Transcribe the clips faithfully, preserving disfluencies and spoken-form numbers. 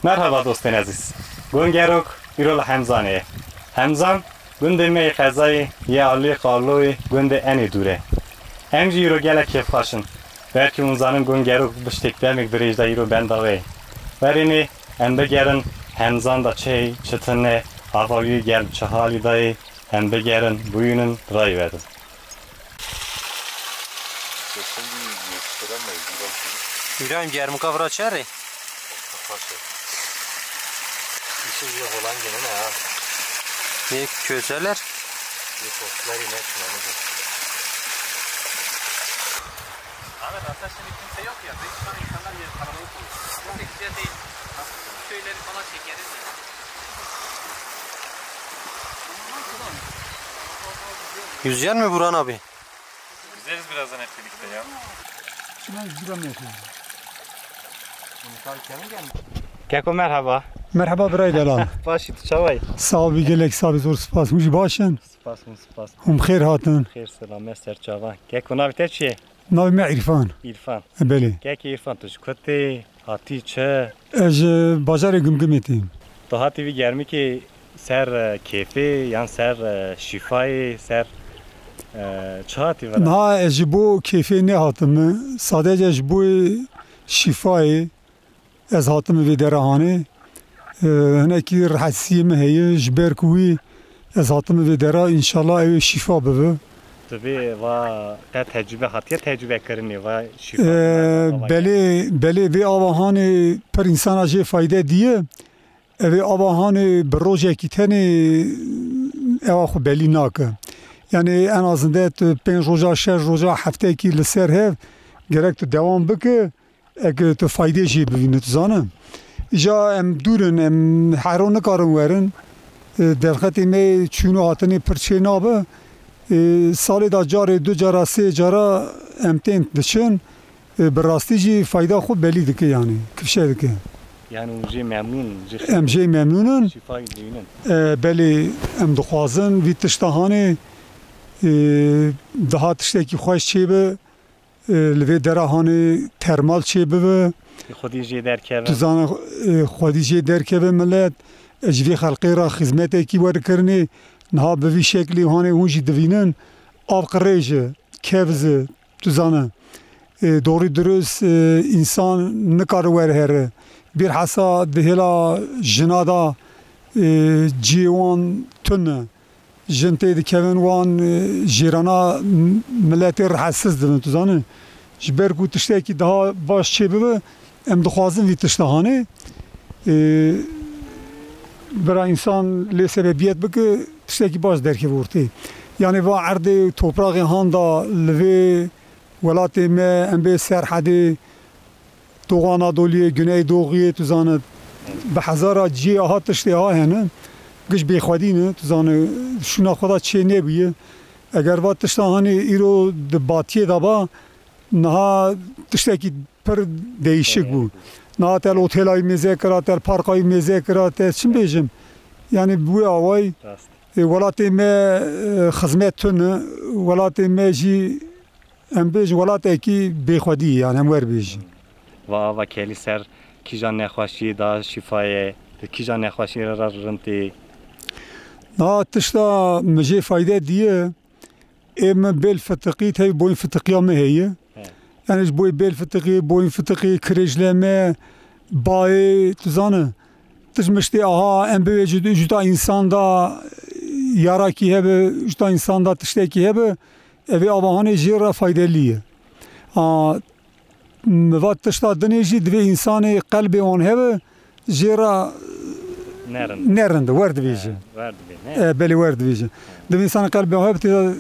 Merhaba dostên ezîz. Gun Gerok îro li Hemzanê ye. Hemzan gundê me yê qezayê yê aliyê Qarloyê gundê Enê dûr e. Em jî îro gelek kêfxweş in. Belkî hûn zanin Gun Gerok bi ştêk demek dirêj de îro benda wê ye. Werênê em bigerin Hemzan de çi heye, çi tune, ava wî germ çi halî de ye, em bigerin, bûyînin, rayî vedin. Îbrahîm, germika vira çi re? Işin bir olan günü ne ha? Yek köseler. Bir postları ne çıkmadı. Abi, zaten şimdi kimse yok ya. Beş tane insanlar bir kalabalık oldu. Çok da güzel değil. Köyleri falan çekeriz ya. Yüzecek mi Burhan abi? Yüzeriz birazdan hep birlikte ya. Şuna yüz gram yapıyorum. Keko, merhaba. Merhaba birayê delal. Başî, tu çawa yî? Sağ ol, bi gelek sağ ol, zor spas. Hûn jî baş in? Spas, hûn spas. Hûn bi xêr hatin. Xêr, selamet, ser çavan. Keko, navê te çi ye? Navê me Îrfan. Îrfan. E, belê. Kekê Îrfan, tu ji ku tê, hatî çi? Ez ji bajarê Gimgimê têm. Tu hatî vî germikê ser, e, kêfê yan ser, e, şîfayê, ser, e, çi hatî vira? Niha ez ji bo kêfê nehatime. Sadece ji bo şîfayê ez hatime vê dera hanê. E, hinekî rehetsiyê min heye, ji ber ku wî ez hatime vê dera, înşallah ew ê şîfa bibe. Divê va te tecrube hatiye tecrube kirinê, va şîfa E, belê, belê vê ava hanê pir însana jê fayde diye. Ev ê ava hanê bi rojekî tenê ewa xwe belî nake. Yani en azinde tu pênc roja, şeş roja, heftekî li ser hev gerek tu dewam bike, eke tu faydê jê bibîne, tu zane. Îja em dûr in, em hero nikarin werin. E, derxetê me çûn û hatinê pir çê nabe. E, salê de carê, du cara, sê cara em tên diçin. E, bi rastî jî fayda xwe belî dike, yani kifşe dike. Yani hûn jê memnûn, jê Em jê memnûn in. Şîfayî dibînin. E, belê em dixwazin vî tişta hanê, e, daha tiştekî xweş çêbe, e, li vê dera hanê termal çêbibe. Xwedî jê derkeve. Tu zana, e, xwedî jê derkeve millet. Ez ji vê xelqê re xizmetekî werikirinê. Niha bi vî şeklî hanê hûn jî divînin. Av qirêj e, kevz e. Tu zane, e, doğru dürüst, e, însan nikare werhere. Bîrhesa di hêla jina de, e, cihê wan tune. Jin tê dikevin wan, e, jêrana m-, miletê rehetsiz dibin, tu zane. Ji ber ku tiştekî daha baş çêbibe, em dixwazin vî tişta hanê. E, bira însan lê sebebiyet bike, tiştekî baş derkeve ortê. Yani va erdê topraxê han da li vê welatê me, em bê Serhedê, Doğu Anadoluyê, Güneydoğuyê, tu zane, bi hezara cihê aha tiştê aha hene, giş bêxwedî ne, tu zane, şûna xwe da çê nebûye. Eger va tişta hanê îro di batiyê de ba, niha tiştekî pir değişik bû. Niha te li otela wî mêze kira, te li parka wî mêze kira, te çi bêjim? Yani bi wê awayî, Rast. e, welatê me, e, xizmet tune, welatê me jî Em bêjin welatekî bêxwedî ye, yani em wer bêjin. Va ava kelî ser kîjan nexweşiyê da şîfa ye, di kîjan nexweşiyê re re rind tê? Na tişta min jê fayde diye, ê min bêl fitiqî, tevî boyun fitiqiya min heye. He. Yani ji boyê bêl fitiqî, boyun fitiqî, kirêjleme, bayê, tu zane, tişt miştê aha, em bibêjin, ji ta însan da yarakî hebe, ji ta însan da tiştekî hebe, Evê avahanê jê re faydelî ye. A, mi va tişta dinê jî divê însanê qelbê wan hebe, jê re Nerind. Nerind, wer dibêje. Wer dibê, ne? E, belê wer dibêje. Divê însanê qelbê wan hebe tê de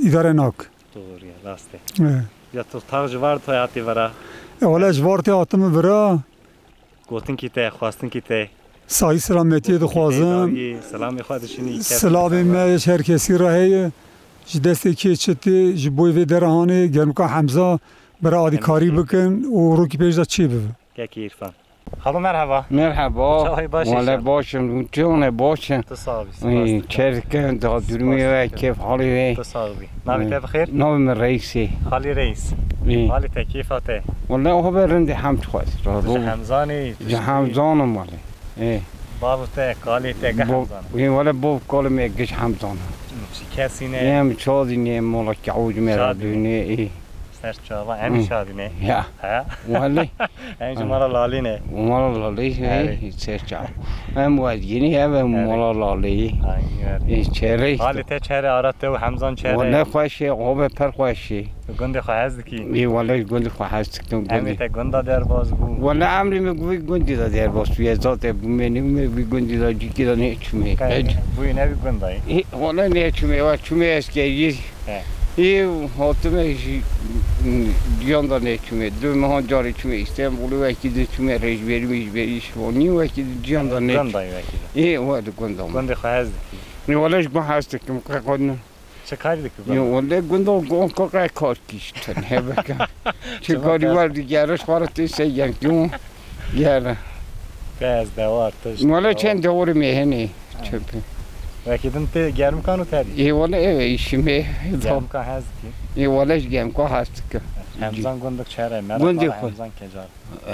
îdare nak. Doğru ya, rast e. E. Ya tu tax ji var tê hatî vira. E, wala ji var tê hatime vira. Gotinkî te, xwastinkî te. Sahî selametiyê dixwazim. Selamê xwe dişinî. Silavê me ji her kesî re heye. Ji destê kê çi tê, ji bo vê dera hanê germika Hemza bira alîkarî bikin û rokî pêş de çê bibe. Kekê Îrfan. Xalo, merheba. Merheba. Çawa yî, baş î? Wele baş im, tu çawan î, baş î? Tu sax bî, spas dikim. Çêr dikim, da durumê we, kêf halê we. Tu sax bî. Navê te bi xêr? Navê min Reîs e. Xalî Reîs. Ê. Halê te, kêfa te? Wele, abe rind e, hemd xwest. Tu ji Hemzan î? Ji Hemzan im wele. Ê. Bav te, kalê te, ge Hemzan e? Ê, wele, bav kalê me giş Hemzan e. Çi kesî ne? Em şadî ne, mala kewc me ra dûne, ê. Ser çava, em şadî ne? Ya. He? Wele. Em ji mala Lalî ne? Mala Lalî, ê, ser çava. Em wezgînî, ev em mala Lalî. Ê, çerê. Halê te çere, ara te û Hemzan çere? Wele xweş e, abe per xweş e. Tu gundê xwe hez dikî? Ê, wele ji gundê xwe hez dikim. Emrê te gunda derbas bû? Wele emrê min vî gundî de derbas bû. Ez zate bûme, nî bûme vî gundî de, cîkî de neçûme. Qey bûyî ne vî gunda yî? Ê, wele neçûme, we çûme eskerî. He. Ê, hatime ji, ciyan de neçûme. Du mehan carê çûme Îstenbulê, wekî din çûme Rêjberî, Mêjberî, Şivanî, wekî din ciyan de neçûme. Gunda yî wekî din? Ê, we di gunda me. Gundê xwe hez dikî? Ê, wele ji gund hez dikim, qey qadin. Çi karî dikî? Yo, wele gunda gon ko qey kar kî ji tenê bike. Çi karî wer digere, ji xwe re tê ser yek yo. Gere. Te ez dewar, tu ji... Wele çend dewarê me hene. Ha. Çöpü. Wekî din tê germikan û terî? Ê, wele ev e îşî me. Germikan hez dikî? Ê, wele ji germikan hez dikim. Hemzan gundik çere, mera Hemzan kecar.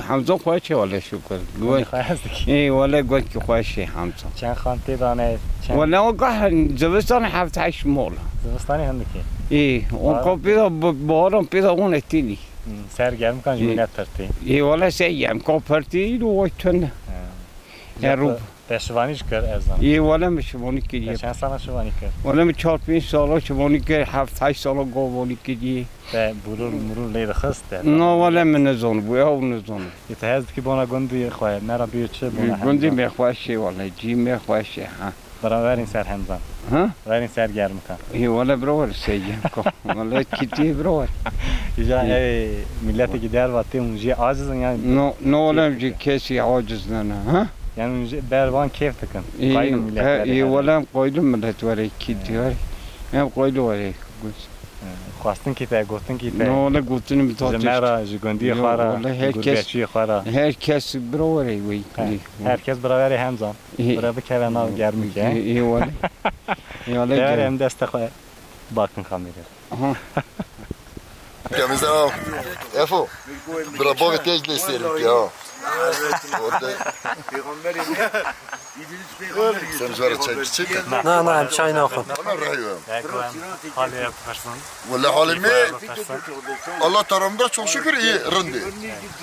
Hemza xweş e, wele şukur. Gundê xwe hez dikî? Ê, wele gundkî xweş e Hemza. Çend xan tê de ne? Çend? Wele o gah zivistan heft heşt mol. Zivistanê hindikî? Ê, o kapî de bi-, baharan pê de hûn etînî. Hmm, ser germikan jî mîlet pirtî. Ê, wele ser germikan pirtî, îro way tune. Ha. Ya rû. Te şivanî jî kir, ez zanim. Ê, wele min şivanî kiriye. Te çend sala şivanî kir? Wele min çar pênc sala şivanî kir, heft heşt sala gavanî kiriye. Te bûrûr mûrûr lê dixist te? Na, wele min nizanibû, ew nizanibû. Ê, te hez dikî bona gundî xwe, me ra bîyo çi bona Hemzan? Gundî me xweş e wele, cî me xweş e, ha. Bira werîn ser Hemzan. Ha? Werîn ser germikan. Ê, wele bira wer ser germikan. Wele kîtî bira wer. Îja ev mîletekî derva tê hûn jê aciz in yanî? No, no, wele em jê kesî aciz nene, ha? Yanî hûn jê ber van kêf dikin. Ê, qayil in mîlet ê, wele. Wele em qayil in mîlet were kîtî were. Em qayil were. Xwestinkî te, gotinkî te. No, wele gotinê min ta tişt. Ji me ra, ji gundiyê xwe ra, ji gurbetçiyê xwe ra. Her kes bira were wê. He, her kes bira were Hemzan. Bira bikeve nav germikê. Ê, ê, wele. Ê, wele. Te were em deste xwe bakin kamerê. Aha. Kemize al. Efo. Bira bavê te lê sêrim ki ha. Orada. Sen ji were çay çiçek e? Na, na, em çay naxwin. Ama rehî em. Wele halê me, Allah tarafından çok şükür iyi, rindî.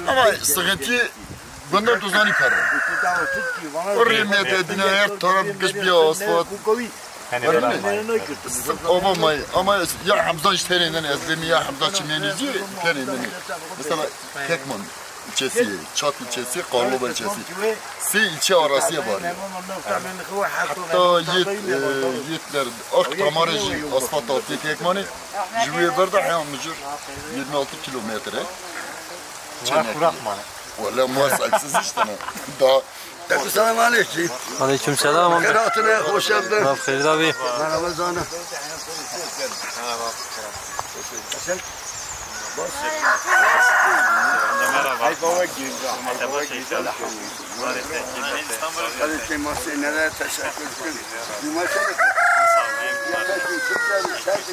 Ama sıkıntı bunda duzani pere. O rê me de dine her taraf giş bir asfalt. Ova may, ama ya Hemza işte tereyden ez demi ya Hemza çimenici tereyden. Mesela Kekman ilçesi, Çat ilçesi, Karlova ilçesi. Sê ilçe arasıya var ya. Hatta yet, e, yetler, ak tamare jî asfalt altı Kekman'ı. Jüye verda heyam mücür yirmi altı kilometre. Çenek. Wele muwar saksız işte. Da. Selam aleyküm. Aleyküm selam amca. Xêr hatine, hoş geldin. Nav xêr da bî. Merhaba canım. Merhaba. Hadi ki masine de teşekkür ederim.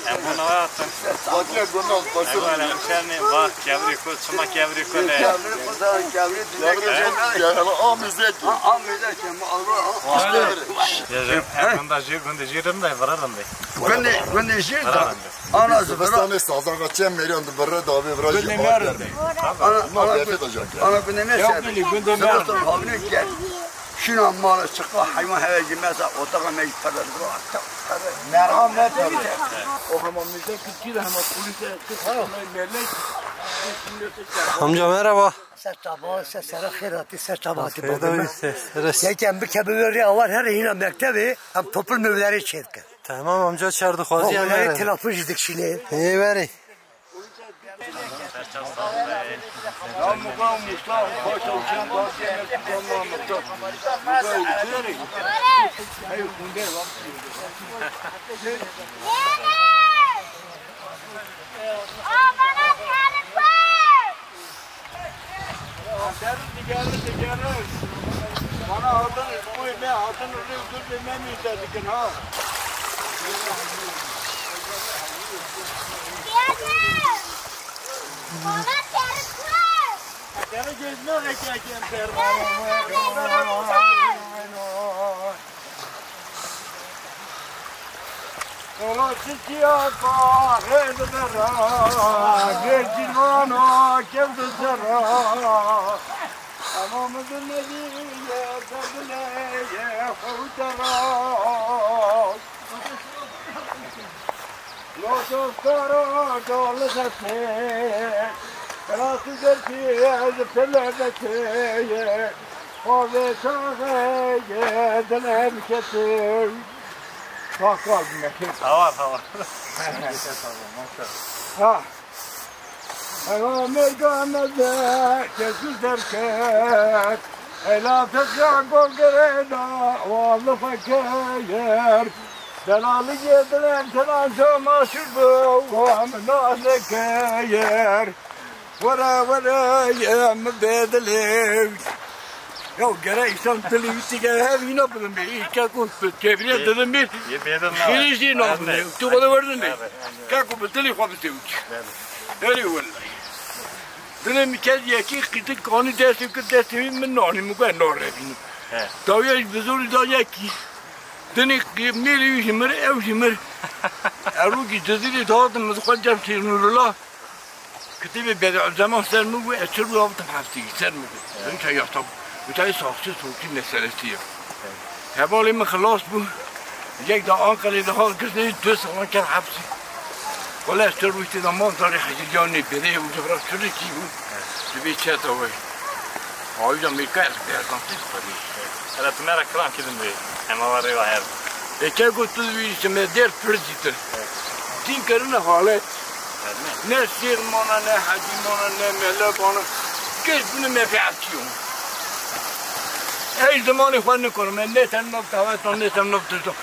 Em bû nava hatin. Fatih, bundan basın. Ewa, em şer ne, va, kevrî ku, çima kevrî ku ne? Kevrî ku, kevrî dinle. Ya, ya, amizek. Amizek, ma Allah. Ya, ya, em da jî, gundê jî rim de, vira rim de. Gundê, gundê jî da. Ana zıvıra. Sazan kaçen meriyan da vira da abi vira. Gundê merin de. Ana, ana, ana gundê ne ser? Gundê merin de. Havne gel. Şuna mala çıka hayvan heve girmezse otağa mecbur bırak. Merhaba. O zaman müze kültürü hem polise melek. Amca merhaba. Ser çava, ser sera xêr hatî, ser çava hatî. Xêr baba. Yekem bike bi wê rê awar here hîna mektebê, em topil mevlerê çêdike. Tamam amca, çer dixwazî em were. Telefon jî dikişînê. Ê were. Derin digerin, digerin. Bana hatın, bu me hatın, rıv dur bir me müjde dikin ha. Bana terkler. Seni gezmek ekledim. Ola çiçiya bahê dibera, gel cîvana kev dizera. Ama min di nevî ye, derdinê ye, xew dera. Lo dostara dol xetê, rastî dertî ez pile betê, xwazê çaxê ye, dilê min ketê. Sağ ol, Mehmet. Tamam, tamam. Ha. Eva merga me de kesû derket. Ela fekra gogere da, wazı fakir. Delalı yedilen tenan cama şurdu, wam nazekeyer. Were, were, yem bedelev. Ya gere insan dili wî tige hev hîna bidim bê. Î keko bi tevriye dilim bê. Yê bêdil na. Xêrê jî na bidim. Tu bana verdin bê. Keko bi dilî xwe bi tewç. Herî wellahî. Dilê min kes yekî qîtik anî destê kir destê wî min nanî min got no revînim. Dawiya ji bizorî da yekî. Dinê mêrê wî ji mir ew ji mir. Erokî Cizîrê dihatin min dixwest cem Şêrnûrila. Kitêbê Bedîuzeman ser min bû, ez çir bû, avêtim hepsî, ser min bû. Min çay yasa bû. Min çay saxçı soğukçu meselesi ya. Hevalê min xilas bû. Yek da Ankara'yı daha kızı dört sene ker hepsi. Wala ez çir bû, işte zaman zarê heciryanê bere, ucu bırak çirikî bû. Dibê çeta wê. Awica Amerîka ez berdan tê xwedî. Hele tu me re kilam kidin wê. Hema wa rêwa her. Eke ku tu wî ji me der pir dîtin. Dîn kerine halet. Ne şêx mana, ne hecî mana, ne mele mana. Kes bûne me fîatçiyon. Ey zimanê xwe nikorim, ne tem nav davetan, ne tem nav tiştan.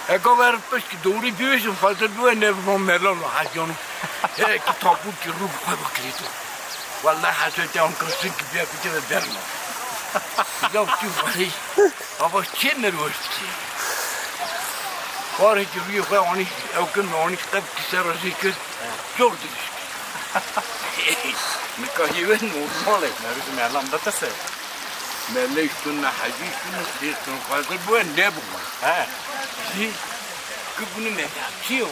Eka ver pişt ki doğru biyojim, hazır bu ne bu melan hecîyon. He ki tapur ki ruh xwe bikirîto. Wellahî hesretê an kirsin ki biya bike ve berma. Ya tu vay. Ava çê nervoş dikî. Xwarê ki rûyê xwe anî, ew kin anî qep ki ser rejê kir. Zor dilişkî. Nika hî we normal e. Nervî melan da te se. Melek tune, hecî tune, sêr tune, xwezir bû, ne bû. He. Jî, ki bunu me, çi yo?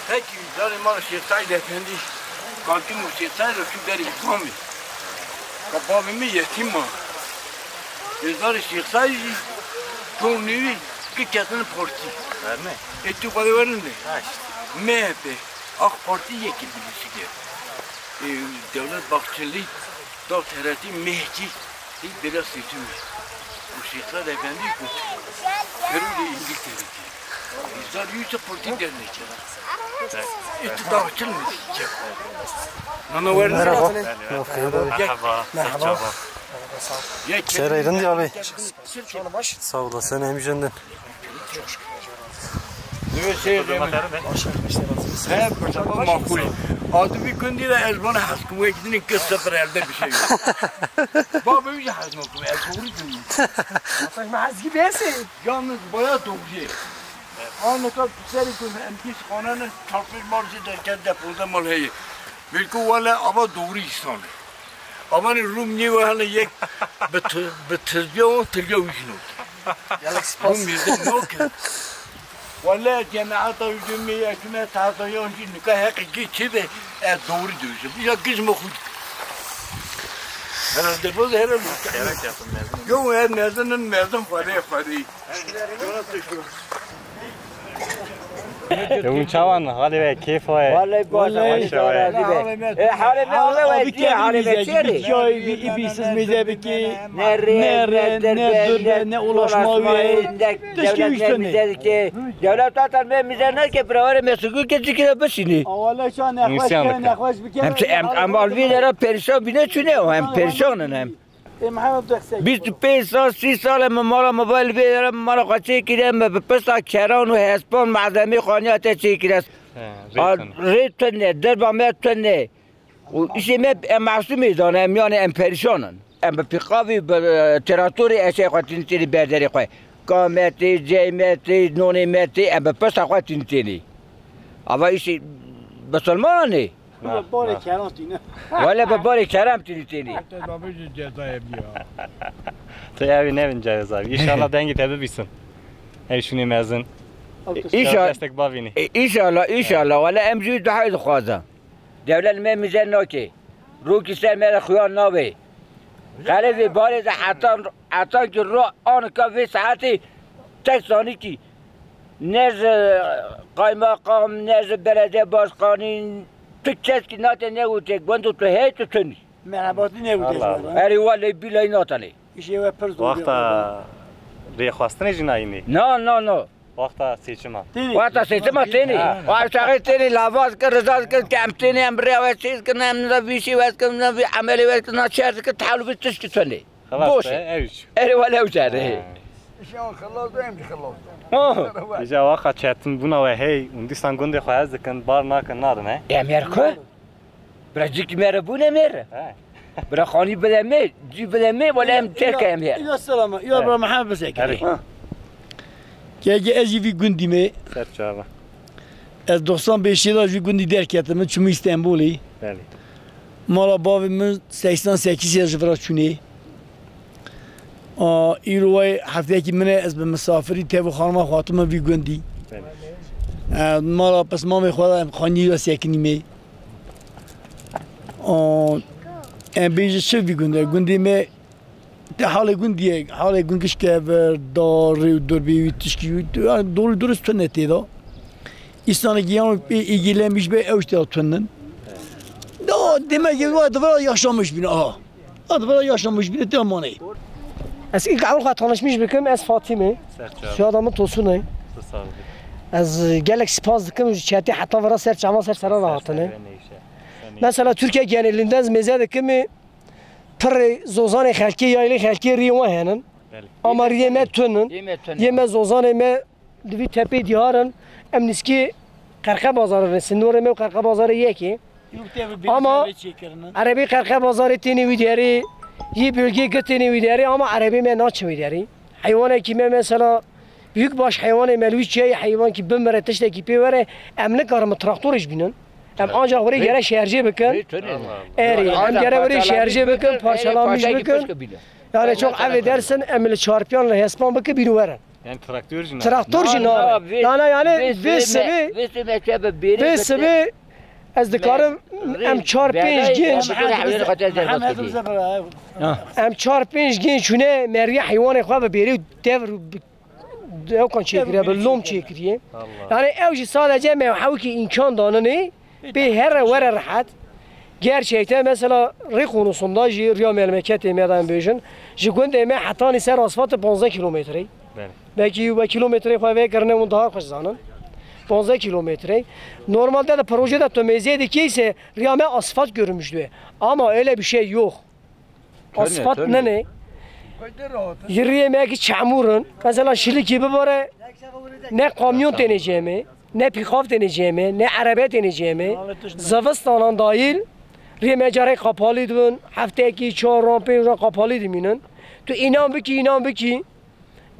Peki, zarê ma Şêx Saîd Efendî, kalkî mu Şêx Saîd çû berî gamî. Ka bavê min yetîm ma. Ê zarê Şêx Saîd jî, tornê wî, ki ketin portî. Verne. Ê tu xwedê werin de. Ha işte. M H P, AK Partî yekî bilîsî ger. Ê, Dewlet Bahçeli, da T R T mehkî, hî bela seçim. Û Şêxzade Efendî got, Herûdê Îngiltere kir. Bizar yüz Partî dernekî. Îtidar çil mi? Nana ver. Merhaba. Merhaba. Merhaba. Merhaba. Seyir eydin diye abi. Sağ olasın, hem jendin. He, pırtaka makul. Adı bir gün değil, ez bana hakkım ve gidin kız sıfır elde bir şey yok. Baba bir hakkım yok, ez doğru diyorum. Sen mahz gibi esin. Yalnız baya doğru. Anı kal piseri gün, em pis kananı çarpmış marşı derken depoda mal heye. Belki valla ama doğru insan. Ama ne Rum niye var, hani yek bit-, bitizliyor, tırga ucunu. Rum yüzü yok ki. Wele cemaata hücum mi ekme tahta yonji nika hakiki çi be, e, doğru diyorsun. Ya kız mı hud. Herhalde bu da herhalde. Yok, e, mezunun mezun fare fare. Ew çawan halê we kêf we. Vallahi baş Vallahi. Maşallah. E, halê me, halê we, halê me çêrê. Çay bir ibisiz meze biki. Ne rê, ne durbe, ne ulaşma ve. Dewlet ne müze dike. Dewlet zaten me müze ne ke, biravarê me sükû ke, çikire bişînî. Awale şan nexweş ke, nexweş bike. Hem em, em al vî dera perişan bîne çûne, em perişan in em. Bîst û pênc sal, sî sal em mala me vel vê dera, mala xwe çêkiriye, me bi pişta keran û hespan malzemê xaniya te çêkiriye. Rê tune, derba me tune. Û îşê me em masûmê zane, em yani em perişan in. Em bi pîqavî, bi, e, traktorê eşê xwe tînî tênî berderê xwe. Ka me tê, cey me tê, nonê me tê, em bi pişta xwe tînî tênî. Ava îşî bisilmanan ê. Na, Bi barê na. Keran tîne. Wele bi barê kerem tînî tênî. Te nabêjin cezayê biya. Tu evî nevin ceza. Înşallah dengê te bibîsin. Ev şûnê mezin. Înşallah. Destek bavînî. E, înşallah, înşallah. Wele em jî duayê dixwazin. Dewlet me mize nake. Rokî ser me re xuya nabe. Xelê vê barê de hetan, hetan ki ro anika vê saetê tek sanikî ne ji qaymaqam, ne ji belediye başkanî, tu keskî nate newite, gund û tu hey tu tunî. Merhebatî newite Allah ji Allah. Erê wele bîlay natanê. Îşê we pir zor. Wexta rêxwestinê jî nayînê. Na, na, na. Wexta seçima. Tênê. Wexta seçima tênê. Ha. Wa çaxê tênê lava dikin, rica dikin ki em tênê, em bi rêya we çêz kin, em niza vî şî wes kin, niza vî emelê wes kin, niza şer dikin, tehlû bi tişkî tunê. Xelas. Boş e, e. Ew jî. Erê wele ew jî. Ha. Îşan xelas do, em jî xelas do. Oh. Îja waxa çetin bûna we hey, û dîsan gundê xwe ez dikin, bar nakin, nadin, he? Em her ku? Bira cîkî me re bûne me re. He. Bira xanî bide me, cî bide me, wele em terke em her. Îla selama, îla bira Mihemed bisekere. Erê. Ha. Keke ez jî vî gundî me. Ser çava. Ez doxsan beşê de ji vî gundî derketim, çûm Îstenbulê. Belê. Mala bavê min seksen sekiz ya ji vira çûnê. A, îro wê hefteyekî min e, ez bi misafirî tev û xanima xwe hatime vî gundî. Belê. E, mala pismamê xwe de em xanî ya sekinî me. A, em bêjin çi vî gundê? Gundê me te halê gundî ye, halê gund gişt kevir, darê û durbê wî tişkî wî, yani doğru dürüst tune tê de. Îsanekî yan pê îgilemiş be ew işte tunin. Da demek ki var da yaşamış bin, aha. Adı var yaşamış bin, tamam ne? Ez ilk ewil xwe tanışmış bikim, ez Fatime. Serçe. Soyada min Tosun e. Sağ ol. Ez gelek spas dikim, çetê heta vira ser çavan ser sera rahatine. Mesela Türkiye genelinde ez mêze dikim, pirê zozanê xelkê, yaylê xelkê rî wan henin. Belê. Ama riyê me tunin. Yê me tune. Yê me zozanê me Di vî tepê diyar in, em nîskî Qerqe Bazarê re, sînorê me û Qerqe Bazarê yek e. Ama erebê Qerqe Bazarê tênê wî diyarê, yê bölgê gi tênê wî diyarê, ama erebê me naçin wî diyarê. Heywanekî me mesela, büyük baş heywanê me li wî çiyayê heywankî bimire, tiştekî pê were, em nikarin traktorê ji bînin. Em ancak were gere şerjê bikin. Erê, em gere were şerjê bikin, parçalanmış bikin. Yani çok affedersin, em li çarpiyan li hespan bikin, bînin werin. Yani traktor jî nabe. Traktor jî nabe. Na, na, yani vê sibê, vê sibê ez dikarim em çar pênc genç, em çar pênc genç çûne meriye heywanê xwe bi bêrê û devr û bi, ew kan çêkiriye, bi lom çêkiriye. Yani ew jî sadece me hewkî îmkan danine. Pê here were rehet. Gerçekten mesela rê konusunda jî riya memleketê me de em bêjin. Ji gundê me hetanî ser asfaltê panzdeh kilometre. Belê. Belkî we kilometre xwe vekirine hûn daha xweş zanin. Panzdeh kilometre. Normalde de projede tu mêzê dikî ise riya me asfalt görmüş dûye. Ama öyle bir şey yok. Asfalt nene. Yiriyê me ki çamur in. Mesela şilikî bibare, ne kamyon têne cemê, ne pîxav têne cemê, ne erebe têne cemê. Zivistanan dahil, riyê me carê qapalî dibin, hefteyekî çar ran, pênc ran qapalî dimînin. Tu înan bikî, înan bikî,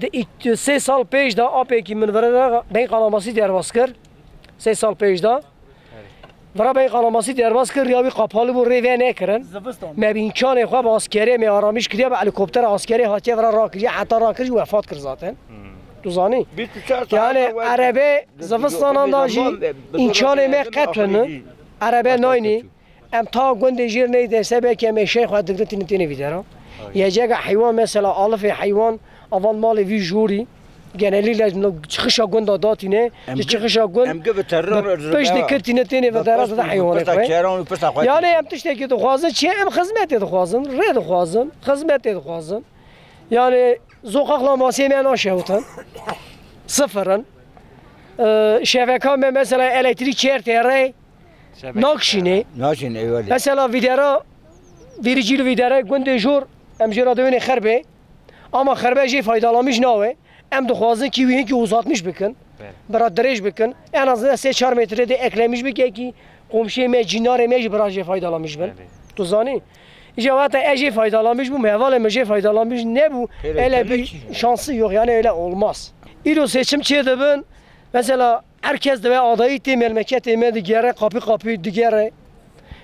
di îk-, sê sal pêş de apekî min vira beng qalamasî derbas kir. Sê sal pêş de. Vira bey qalamasî derbas kir, riya wî qapalî bû, rê venekirin. Zivistan. Me bi îmkanê xwe bi askerê me aramiş kiriye, bi helîkoptera askerê hatiye vira rakiriye, heta rakir jî wefat kir zaten. Hmm. Tu zanî? Bîst û çar saet Yani de we erebe zivistanan da jî îmkanê me qet tune. Erebe naynî. Em ta gundê jêr neyde se belkî em eşey xwe digrin tînin têne vî dera. Yecega heywan mesela alifê heywan, avan malê vî jorî. Genelî li çıkışa gunda datîne, Em di gi-, çıkışa gund em gi bi terör bi pişt dikirtîne têne bi dera dide heywanê xwe. Yani em tiştekî dixwazin çi? Em xizmetê dixwazin, rê dixwazin, xizmetê dixwazin. Yani zoqaqla masê me naşewtin. Sıfırın. Ee, şeveka me mesela elektrîk çêr têrê nakşîne. Naşîne, eyvallah. Mesela vîdera, vîricîl vîdera gundê jor, em jê ra dewêne xerbe. Ama xerbe jê faydalanmış nawe. Em dixwazin ki wî hinkî uzatmiş bikin. Belê. Bira dirêj bikin. En azından sê çar metre de eklemiş bike ki komşiyê me, cinarê me jî bira jê faydalanmış bin. Belê. Tu zanî? Îca weta ez jê faydalanmış bûm, hevalê min jê faydalanmış nebû. Hele öyle bir şansı yok yani, öyle olmaz. Îro seçim çê dibin, mesela herkes dibe adayî tê memleketê me digere, kapî kapî digere.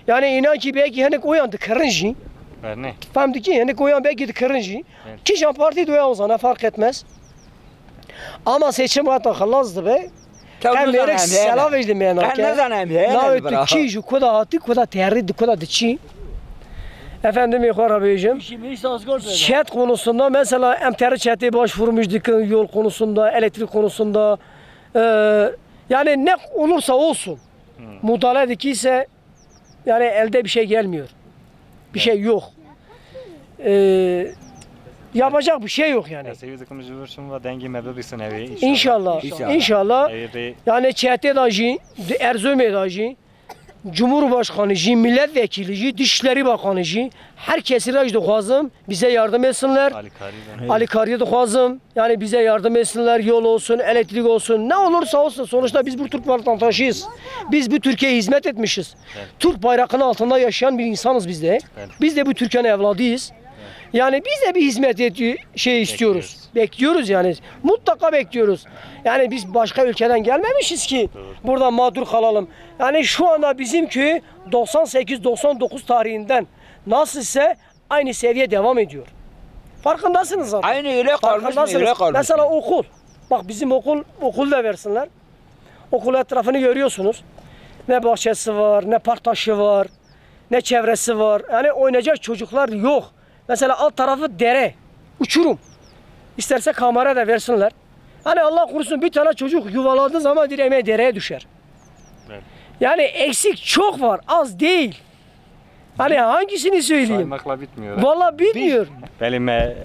Yani inan ki belki hinek oyan dikirin jî. Bernê. Fem dikî, hinek oyan belki dikirin jî. Evet. Kîjan partî dibe o zaman fark etmez. Ama seçim weta xelas dibe. Em mêrik selav ji dime nake. Navê tu kî ji ku da hatî, ku da terî, di ku da diçî. Efendim, xwe re bêjim. Çet konusunda mesela em terî çetê başvurmuş dikin, yol konusunda, elektrik konusunda. E, yani ne olursa olsun, müdahale dikiyse Yani elde bir şey gelmiyor. Bir şey yok. Ee, yapacak bir şey yok yani. Ez hêvî dikim ji vir şûn ve dengê me bibîsin ew ê înşallah. İnşallah. İnşallah. Ew ê rê Yani çetê de jî, di Erzurumê de jî, Cumhurbaşkanı jî, milletvekili jî, Dışişleri Bakanı jî, herkesi re jî dixwazim, bize yardım etsinler. Alîkarî de. Alîkarî dixwazim. Yani bize yardım etsinler, yol olsun, elektrik olsun, ne olursa olsun. Sonuçta biz bu Türk vatandaşıyız. Biz bu Türkiye'ye hizmet etmişiz. Evet. Türk bayrağının altında yaşayan bir insanız biz de. Evet. Biz de bu Türkiye'nin evladıyız. Evet. Yani biz de bir hizmet et-, şey istiyoruz. Bekliyoruz. Bekliyoruz yani. Mutlaka bekliyoruz. Yani biz başka ülkeden gelmemişiz ki Doğru. burada mağdur kalalım. Yani şu anda bizim köy doksan sekiz doksan dokuz tarihinden nasıl ise aynı seviye devam ediyor. Farkındasınız zaten. Aynı öyle kalmış, Farkındasınız. öyle kalmış. Mesela okul. Bak bizim okul, okul da versinler. Okul etrafını görüyorsunuz. Ne bahçesi var, ne park taşı var, ne çevresi var. Yani oynayacak çocuklar yok. Mesela alt tarafı dere, uçurum. İsterse kamera da versinler. Hani Allah korusun bir tane çocuk yuvalandığı zaman direkt dereye düşer. Evet. Yani eksik çok var, az değil. Hani hangisini söyleyeyim? Saymakla bitmiyor. Vallahi bitmiyor. Belê me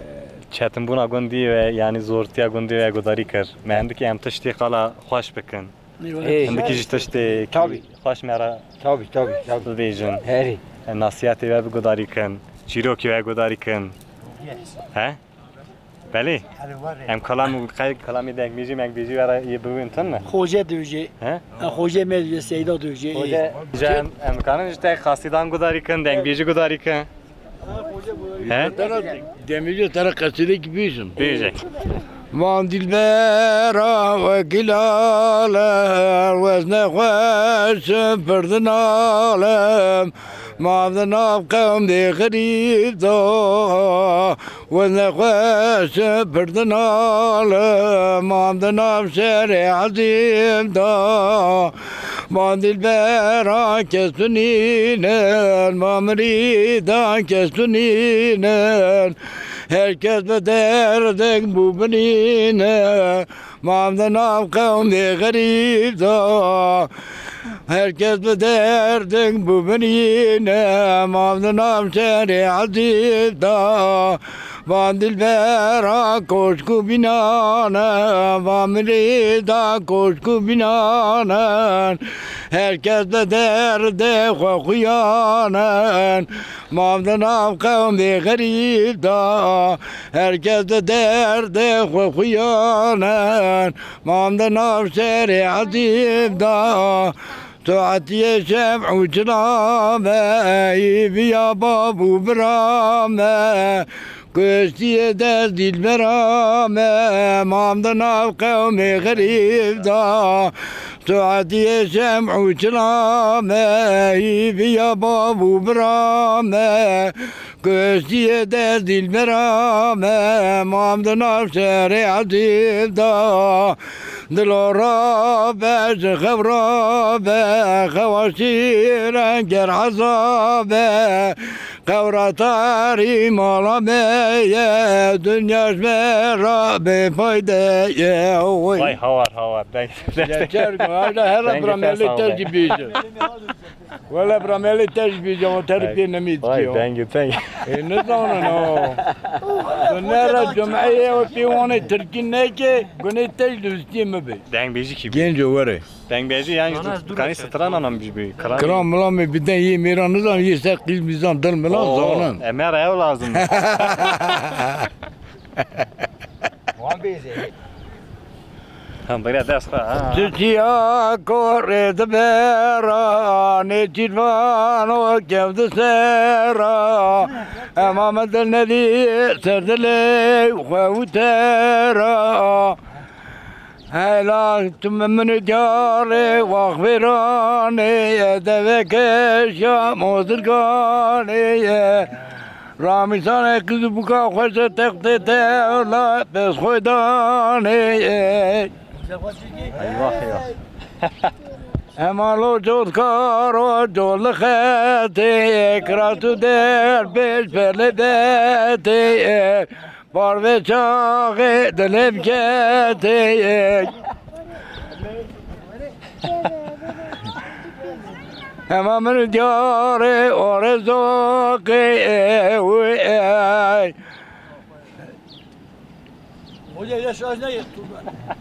çetinbûna gundî ve yani zortiya gundî ve gudarî kir. Me hindikî em tiştê qala xweş bikin. Eyvallah. Hindikî jî tiştê Tabii. xweş me re Tabii, tabii, tabii. bibêjin. Herî. Em nasiyatê we bi gudarî kin. Çîrokê we gudarî kin. He? Belê. Em kalam û qey kalamê dengbêjî mengbêjî were yê bibin tin mi? Xoce dibêje. He? Em Xoce me dibêje, Seyda dibêje. Xoce, em, em karin ji te qasîdan gudarî kin, dengbêjî gudarî kin. He? Dengbêjî te re qesîdekî bêjim. Bêje. Mam dilbera wekî lale, wezne xweş pir dinalem. Mam di nav qewmê xerîb da, wezne xweş pir dinalem. Mam di nav şerê ezîb da, mam dilbera kes tu nînin, mam mirîda kes tu nînin. Her kes bi derdek bû binîne, Mam di nav qewmê xerîb da, her kes bi derdek bû binîne. Mam di nav şerê ezîb da, van dilbera koşk û bînan e, van mirîda koşk û bînan e. Her kes bi derdê xwe xuyan e. Mam di nav qewmê xerîb da, her kes di derdê xwe xuyan e. Mam di nav şerê ezîb da, tu etiyê şem û çila me, hîviya bav û bira me. Kuştiyê dest dîlbera me, mam di nav qewmê xerîb da. Saetiyê şem û çila me, hîviya bav û bira me. Kuştiyê dest dîlbera me, mam di nav şerê ezîb da. Dilo rabe, ji xew rabe, xewa şîre ger ezabe. Qewra tarî mala me ye, dinya ji me re bêfayde ye. Oy. Vay hawar, hawar. Deng, deng. Geçer gün, hala hele Dengê bira te melê sağ te ol. Jî bêje. Wele bira melê te jî bêje, o te rê Vay. Pê nemî Vay, dikiyo. Dengê te. Ê, nizanin o. Tu nere cumeyê o pê wanê tirkî neke, gunê te jî li ustiyê mi be. Dengbêjî kî bû? Genco were. Dengbêjî yani Bana tu dur kanî bak. Strana nam bi bi. Kran mila me biden yê mêra nizam yê ser qîz mîzan dil mila Oo, zanan. Emera ev lazım. Wan bêze. Tamam, bira dest xwe, ha. Çiçiya korê di bera, nêçîrvan û kev di sera. Ema min dil nedî ser dilê xwe û te ra. Hela tu min û diyarê wax vêranê, deveke şam ozirganê. Ramîsane qiz û bûka xweş e, textê te la pez xwe danê. Eyvah ya. Ema lo cotkaro col xetê, kira tu der pêş pele detê. Parve çaxê dilê biketê. Hema min û diyarê orê zoqê. Hoca, ya şarj ne? Tu,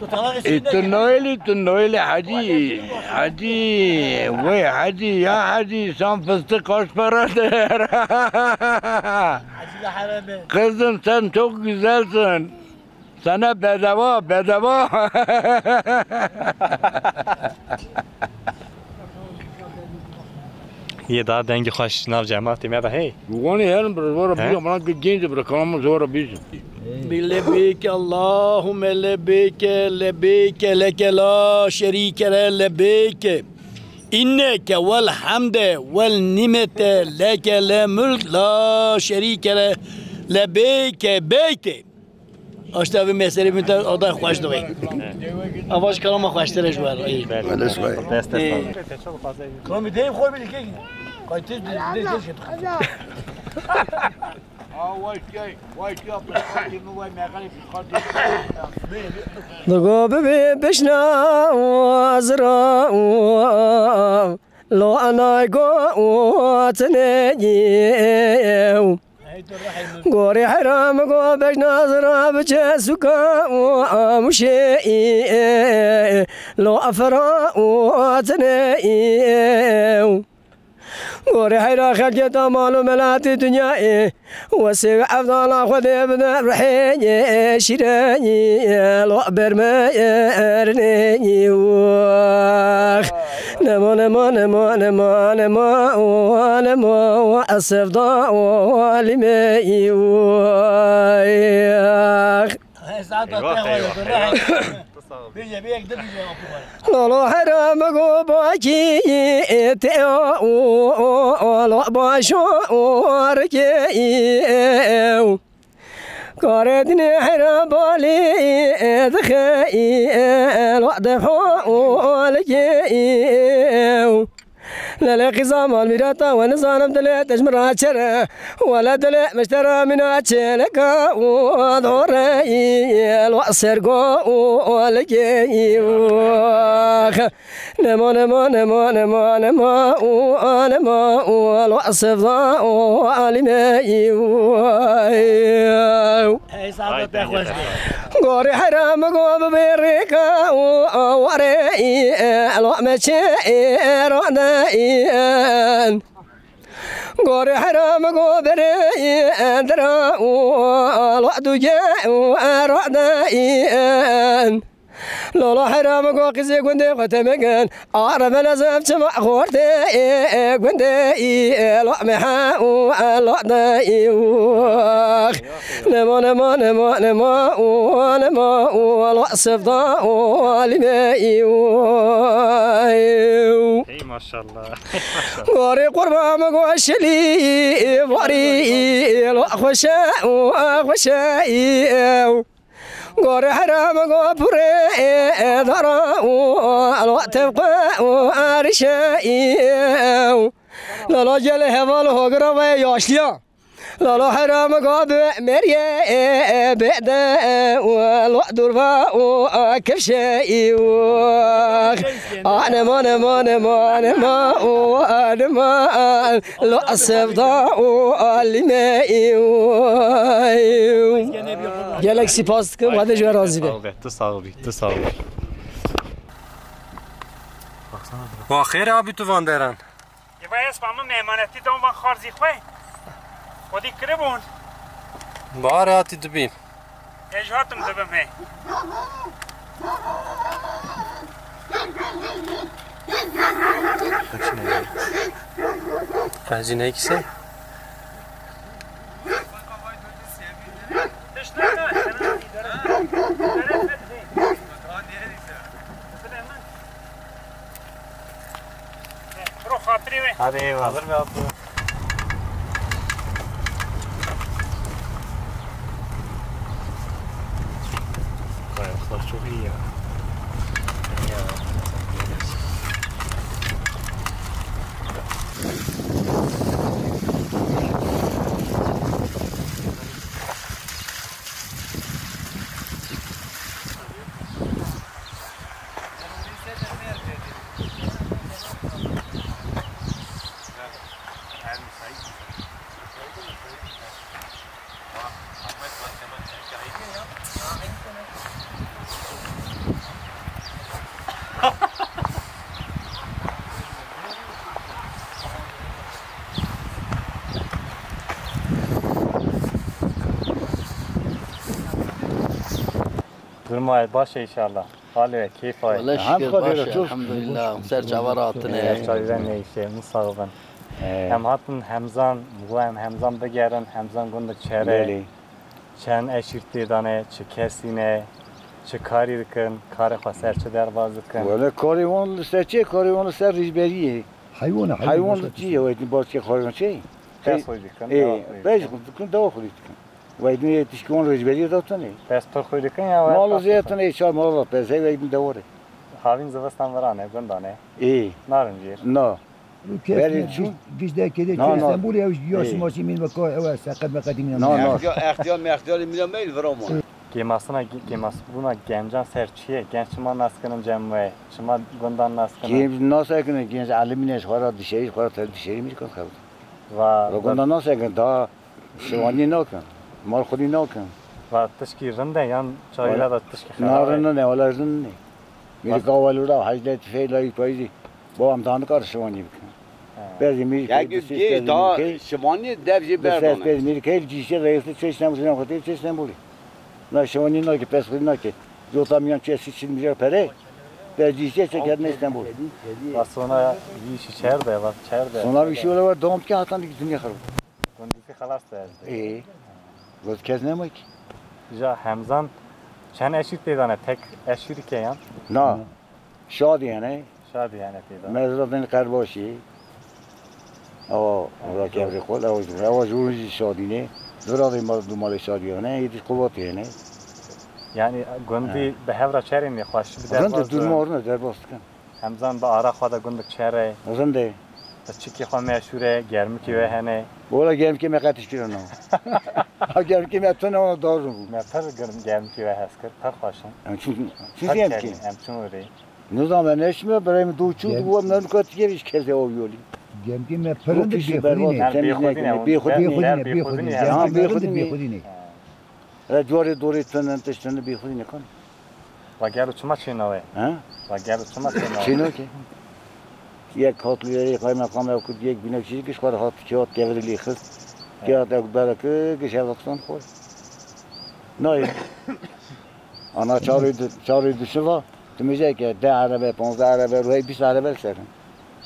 tu talak etsin. E, tu noelî, tu noelî hacî. Hacî, wey hacî, ya hacî, şam fıstık kaç para der? Hacî la hereme. Kızım, sen çok güzelsin. Sana bedava, bedava. Yê daha dengê xweş nav cemaatê me de hey. Wan ê herin bir zora He? bîja, bana ki genç bir kalamı zora bîja. Bi lebeyke Allahümme lebeyke, lebeyke leke la şerike le lebeyke. İnneke vel hamde vel nimete leke le mülk la şerike le lebeyke beyke. Aşta vê meselê min te aday xweş dibê. Ava ji kalama xweştir e ji we re. Belê. Belê, sibê. Dest, dest Ê. Sağ ol. Kamî deyim xor bilî kek. Qaytê de de de. Digo bibê bişna û azra û lo anay go û tinê. Gorî hera min go bejna zira biçe sûka û amûşê î, lo efera û tinê î. Gorî hera xelkê ta mal û melatî dinyayê, wesê wî evdana Xwedê bide rihê şîrê î, lo bermê erinê î. Nemo, nemo, nemo, nemo, nemo, o, nemo, o, ez sevda, o, alîmê î, o, ex. Eyvah, eyvah, eyvah. Lolo hera me go bakî te o, o, o, lo başo, o, rikê î, ew. Karê dinê hera balê dixe, lo deho, o, leke, ew. Lele qîza mal mîrata we nizanim dilê te ji min re çere. Wele dilê min ji te re mîna çêleka û dore î, el wa sergo û leke î û. Nemo, nemo, nemo, nemo, nemo, û, nemo, û, el wa sevda û alîme î û. Hey, saadetê xweş be. Gorî hera min go bibê rêka û warê î, el wa meçê î, rade î, en. Gorî hera min go berê î, en dira û, el wa duge û, rade î, en. Lolo hera min go qîzê gundê xwe temegin. Arebe lezem çima xortê, e, e, gundê î, e, lo meha û, e, lo de î, û. Nemo, nemo, nemo, nemo, û, nemo, û, lo sevda, û, alîme î, û. Hey, maşallah. Gorê qurba min go şilî, varî, lo xweşe, û, xweşe î, ew. Gorê hera min go purê dara û, elo tevqe û, erişe î. Lala gelê heval hogira ve yaşliya. Lala hera min go bi meriye bêde û, elo durva û, kevşe î û. Anema, nema, nema, nema û, anema. Lo sevda û alîme î. Gelek spas dikim, Xwedê ji we razî be. Sağ ol, tu sağ ol, tu sağ ol. Wa xêr abî tu van deran. Eva ez pa min mêmanetî dam van xarzî xwe. Xwedî kiribûn. Bahar hatî dibî. Ez hatim dibim he. Benzîn hekî se? Bro, xatirê we. Hadi eyvallah. Hazır mı yaptı? Kayaklar çok iyi ya. Ya. Durma baş e inşallah. Halê we, keyfa ye? Wele şükür, baş e, elhamdülillah. Ser çava rahatine. Ser çavî ve neyşe, min sax bin. Ee. Em hatin Hemzan, bu em Hemzan bigerin, Hemzan gundek çere. Belê. Çend eşîr tê de ne, çi kesî ne, çi karî dikin, karê xwe ser çi derbas dikin? Wele karê wan li ser çi? Karê wan li ser rêzberiyê. Heywan e, heywan Heywan başka li çi ye? Wê din başka karê wan çi? Pes xwe dikin, Ê, dewa xwe pes dikin. Xwe dikin, dewa xwe dikin. Wê din yê tişkî wan rêzberiyê de tune. Pes pir xwe dikin ya, wê Mal pes zê dikin. Tune, çar mal pes, hey wê din dewa re. Havîn zivistan virane, gundane. Ê. Narin jêr. Na. Kes Berê ne, çû? Giş, giş de kede Na, çû na. Stenbolê ew ya Ê. Şima çi min beko ew seqet meqetî min Na, na. Extiya-, extiyar mehtiyarê mîna me li vira mane. Kêmasina, kêmasbûna gencan ser çi ye? Genç çima nas kirin cem we? Çima gundan nas kirin? Kêm nas ekine, genç elimîne ji xwe re dişeyî, ji xwe re ter dişeyî min kan xew. Va Re gundan nas ekine, daha şivanî nakin. Mal xwedî nakin. Va tişkî rind e yan çayla da tişkî xerab e? Na rind ne, wala rind ne. Mîrika welura hecde tifeyla yî payîzî. Bo em daha nikar şivanî bikin. He. Bezî mîrikê Ya di gê ses pez daha mîrikê. Şivanî dev jê Di ses berdane. Pez mîrikê li cîşê reyisi çeştem şivan xwetê çeştem bolî. Na şivanî nake, pes xwedî nake. Cota miyan çe sî çil milyar pere. Te cîşê çeker ne Stenbol. Va sona yî şî çerde, va çerde. Sona bir şey ola var, doğum ki hatan bir dünya xarab. Gundî xelas te ez. Ê. Goz kes nema ki. Ja Hemzan çend eşîr tê de ne, tek eşîrike yan? Na. Şadî hene. Şadî hene tê de. Mezra din Qerbaşî. Awa, ora kevrê xol, awa jû, awa jû jî şadî ne. Dura de mal, du malê şadî hene, yê di Qubadê hene. Yani gundî Ha. Bi hev re çerên xweş bi Rind derbas e, durma dikin. Orne derbas dikin. Hemzan bi ara xwe de gundik çere. Rind e. Bi çikê xwe meşhûr e, germikê we hene. Wala germikê me qetiş kir ona. Ha, germikê me tune ona dar bû. Me pir germ-, germikê we hez kir, pir xweş in. Em çûn, çûn Pir germikê. Çerî, em çûn orê. Nizam e, neşme, birayê min dû çû, Gem- dû me nûka tigeriş kerde o yolî. Gemkê me pir rind e, bêxwedî ne. Bêxwedî ne, bêxwedî ne. Bêxwedî ne, Ha, bêxwedî ne. Gemkê me rind e, bêxwedî ne. Re cuarê dorê tune, tişt tune, bêxwedî ne kan. Va gelo çima çêna we? Ha? Va gelo çima çêna we? Çêna ki. Yek hat li yerê kaymakam ev kut yek binek çî giş xwe hat kağıt kevirî lê xist. Kağıt ew berek giş ev xistan xwe. Nayê. Ana çarê di-, çarê dişiva, tu mijeke deh erebe, panzdeh erebe, ruhey bîst erebe li ser in.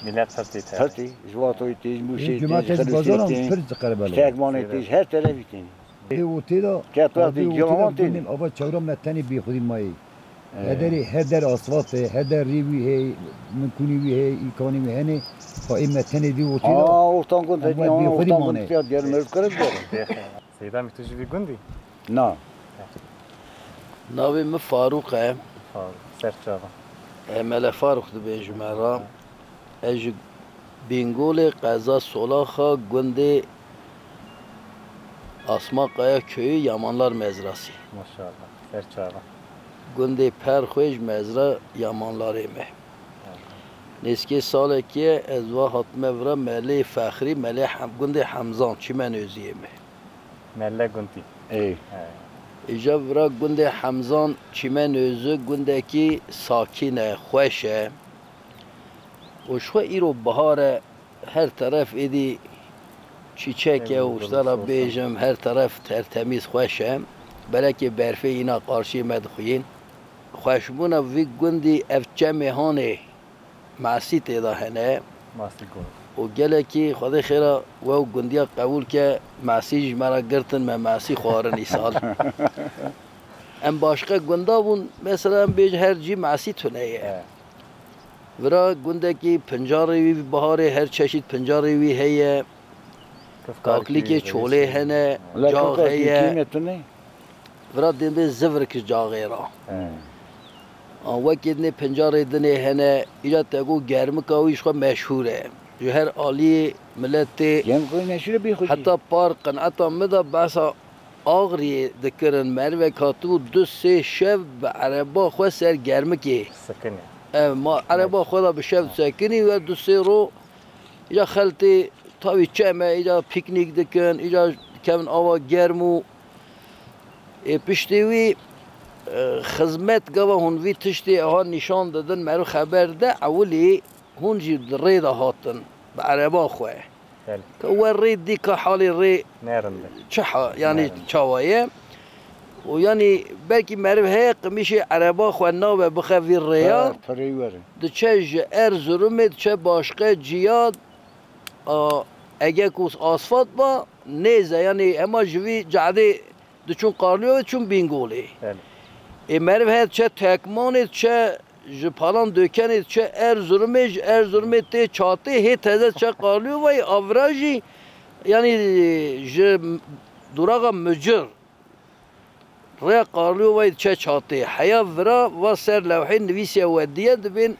Millet pir tê te. Pir tê, ji Watoyê tê, ji Mûşê tê, ji Xilûsê tê, ji Tekmanê tê, ji her terefî tê. Vê û tê de, Ket wextê vê û tê de giyawan tê. Ava çewra me tenê bêxwedî mayê. He. Her derê, her der asfalt e, her der rê wî heye, minkunî wî heye, îmkanî wî hene. Fa ê me tenê vê û tê de. Aa, ortan gund, Ama aa, bêxwedî ortan gund mane. Ya diğer mevcut kırık diyor. Seyda Mî, tu ji vî gundî? Na. Navê min Farûq e. Farûq, ser çava. E, Mele Farûq dibêjim me ra. Ez ji Bîngolê, qeza Solaxa, gundê Asma Kaya köyü Yamanlar mezrası. Maşallah, ser çava. Gundê Perxwêj mezra Yamanlarê me. Nêzkê salekê ez va hatime vira Melê Fexrî, Melê Hem-, gundê Hemzan, Çimenözüyê me. Melle Guntî. Ê. He. Îja vira gundê Hemzan Çîmen Özü gundekî sakîn e, xweş e. Û ji xwe îro bihar e, her teref êdî çîçek e û ji te re bêjim, her teref tertemîz xweş e. Belekê berfê îna qarşiyê me dixuyîn. Xweşbûna vî gundî ev çemê hanê. Masî tê de hene. Masî got. û gelekî Xwedê xêra we û gundiya qebûl ke, mesî ji me re girtin, me mesî xwarin îsal. Em başqe gunda bûn, mesela em bêjin her cî mesî tune ye. He. Vira gundekî pincarê wî biharê her çeşît pincarê wî heye. Kaklîkê çolê hene, cax heye. Vira dê bê zivirk caxê ra. He. A, wekî dinê pincarê dinê hene, îca te got germika wî ji xwe meşhûr e. Ji her aliyê milet tê. Germika wî meşhûr e bî xwe jî. Heta par qineta min de behsa Axriyê dikirin, merivek hatibû du sê şev bi ereba xwe ser germikê. Sekinî. Ev ma ereba xwe de bi şev sekinî we du sê ro îca xeltê tavî çem e, îca pîknîk dikin, îca dikevin ava germ û ê piştî wî, e, xizmet gava hûn vî tiştê eha nîşan didin, meriv xeber de ewilî hûn jî di rê de hatin, bi ereba xwe. Belê. Ka we rê dî ka halê rê Nerind e. Çi ha, yanî Nerind. Çawa ye? Û yanî belkî meriv heye qimîşê ereba xwe nabe bixe vî rêya. Tar, tarê were. Diçe ji Erzurumê diçe başqe ciya, a, ege ku asfalt ba, nêze, yanî hema ji vî cadê diçûn Qarliyovê diçûn Bîngolê. Belê. Ê meriv heye diçe Tekmanê, diçe ji Palan Dökenê diçe Erzurumê, ji Erzurumê tê Çatê, hê teze diçe Qarliyovayê, a vira jî, yanî ji duraxa Mucir, rêya Qarliyovayê diçe Çatê. Heya vira va ser lewhê nivîsiye we diye dibên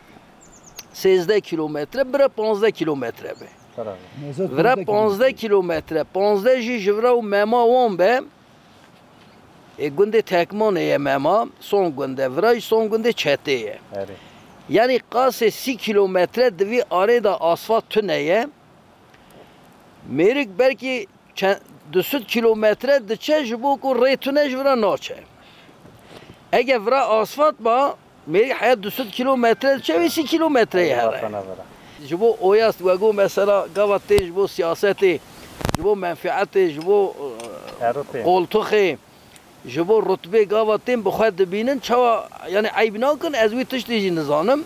sêzdeh kîlometre, bire panzdeh kîlometre be. Karar. Vira panzdeh kîlometre, panzdeh jî ji vira û mema wan be, Ê gundê Tekmanê ye mema, son gund e, vira jî son gundê Çetê ye. Erê. Yanî qasê sî kîlometre di vî arê de asfalt tune ye. Mêrik belkî çend, du sed kîlometre diçe ji bo ku rê tune ji vira naçe. Ege vira asfalt ba, Mêrik heya du sed kîlometre diçe wê sî kîlometreyê here. Vatana vira. Ji bo oya we got mesela gava tê ji bo siyasetê, ji bo menfietê, ji bo, e, Herotê. Qoltuxê, ji bo rutbê gava tên bi xwe dibînin, çawa, yanî eyb nakin, ez wî tiştî jî nizanim.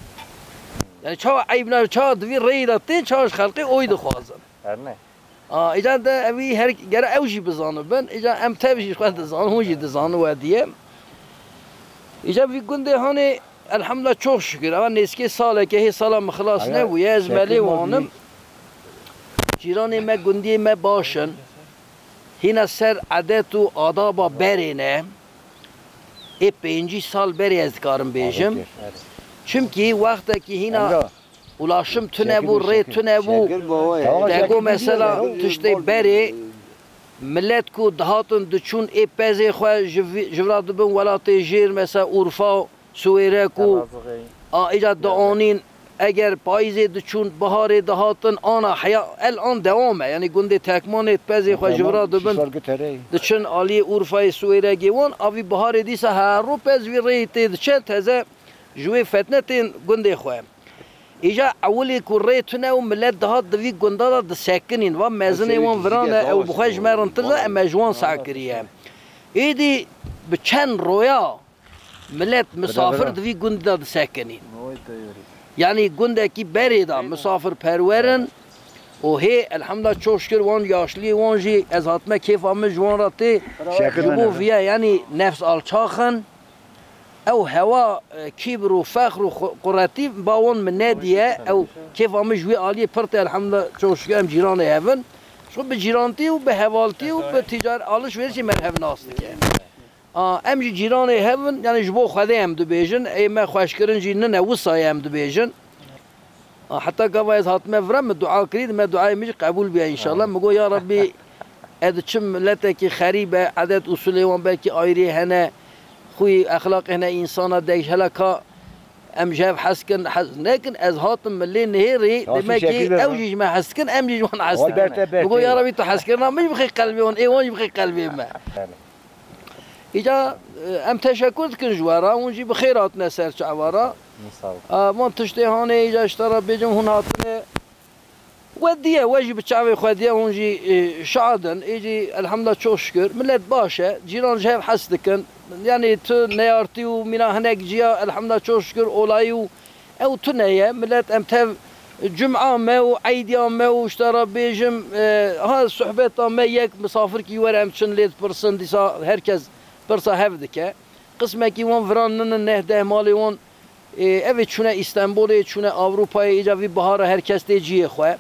Yanî çawa eyb nakin, çawa di vî rêyî de tên, çawa ji xelkê oy dixwazin. Her ne. A, îca de evî her gere ew jî bizanibin, îca em tev jî xwe dizanin, hûn jî dizanin we diye. Îca vî gundê hanê, elhamdulillah, çok şükür, eva nêzkê saleke hê sala min xilas nebûye, ez melê wanim. Cîranê me, gundiyê me baş in. Hîna ser edet û adaba berê ne. Ê pêncî sal berê ez dikarim bêjim. Çimkî wextekî hîna Ulaşım tune bû, rê tune bû. Te got mesela tiştê berê, millet ku dihatin diçûn ê pezê xwe ji vi-, ji vira dibin welatê jêr, mesela Urfa, Siwêrek û Elazığê. A, îca dianîn, eger payîzê diçûn, biharê dihatin, ana heya, el an dewam e. Yanî gundê Tekmanê pezê xwe ji vira dibin, diçin aliyê Urfayê, Siwêrekê wan, a vî biharê dîsa her ro pez vî rêyê tê diçe, teze ji wê fetne tên gundê xwe. Îja ewilî ku rê tune û milet dihat di vî gunda de disekinîn. Va mezinê wan viran e, ew bi xwe ji me rintir de, em e ji wan seh kiriye. Êdî bi çend roya milet misafir di vî gundî de disekinîn. Yanî gundekî berê de misafirperwer in û hê elhamdulillah çok şükür wan yaşliyê wan jî ez hatime kêfa min ji wan re tê. Ji bo viya yanî nefs alçax in. Ew hewa, e, kîbr û fexr û xu-, quretî ba wan min nediye. Ew kêfa min ji wî aliyê pir tê, elhamdulillah, çok şükür em cîranê hev in. Ji xwe bi cîrantî û bi hevaltî û bi ticar alişverişê me hev nas dike. A, em jî cîranê hev in, yanî ji bo Xwedê em dibêjin, ê me xweşkirin jî nine, wisa ye em dibêjin. A, heta gava ez hatime vira, min dua kirî, dime duayê min jî qebûl biya înşallah. Min got, ya Rabbî, ez diçim miletekî xerîb e, edet usulê wan belkî ayrî hene, xwî exlaqê hene însana, dek hela ka em ji hev hez kin, hez nekin, ez hatim min lê nihêrî, demek ki ew jî ji me hez dikin, em jî ji wan hez dikin. Min got, ya Rabbî, tu hezkirina min jî bixê qelbê wan, ê wan jî bixê qelbê me. Îca, e, em teşekur dikin ji we re, hûn jî bi xêr hatine ser çava re. Sağ ol. A, van tiştê hanê îca ji te re bêjim, hûn hatine. We diye, we jî bi çavê xwe diye, hûn jî, e, şad in. Ê jî, elhamdulillah, çok şükür. Milet baş e, cîran ji hev hez dikin. Yanî tu neyartî û mîna hinek ciya, elhamdulillah, çok şükür, olayî û ew tune ye. Milet em tev Cuma me û eydiya me û ji te re bêjim, e, ha sohbeta me yek misafirkî were em çin lê dipirsin, dîsa her kes pirsa hev dike. Qismekî wan viran ninin neh deh malê wan, e, ev ê çûne Îstenbolê, çûne Ewropayê, îca vî bihara her kes tê cihê xwe.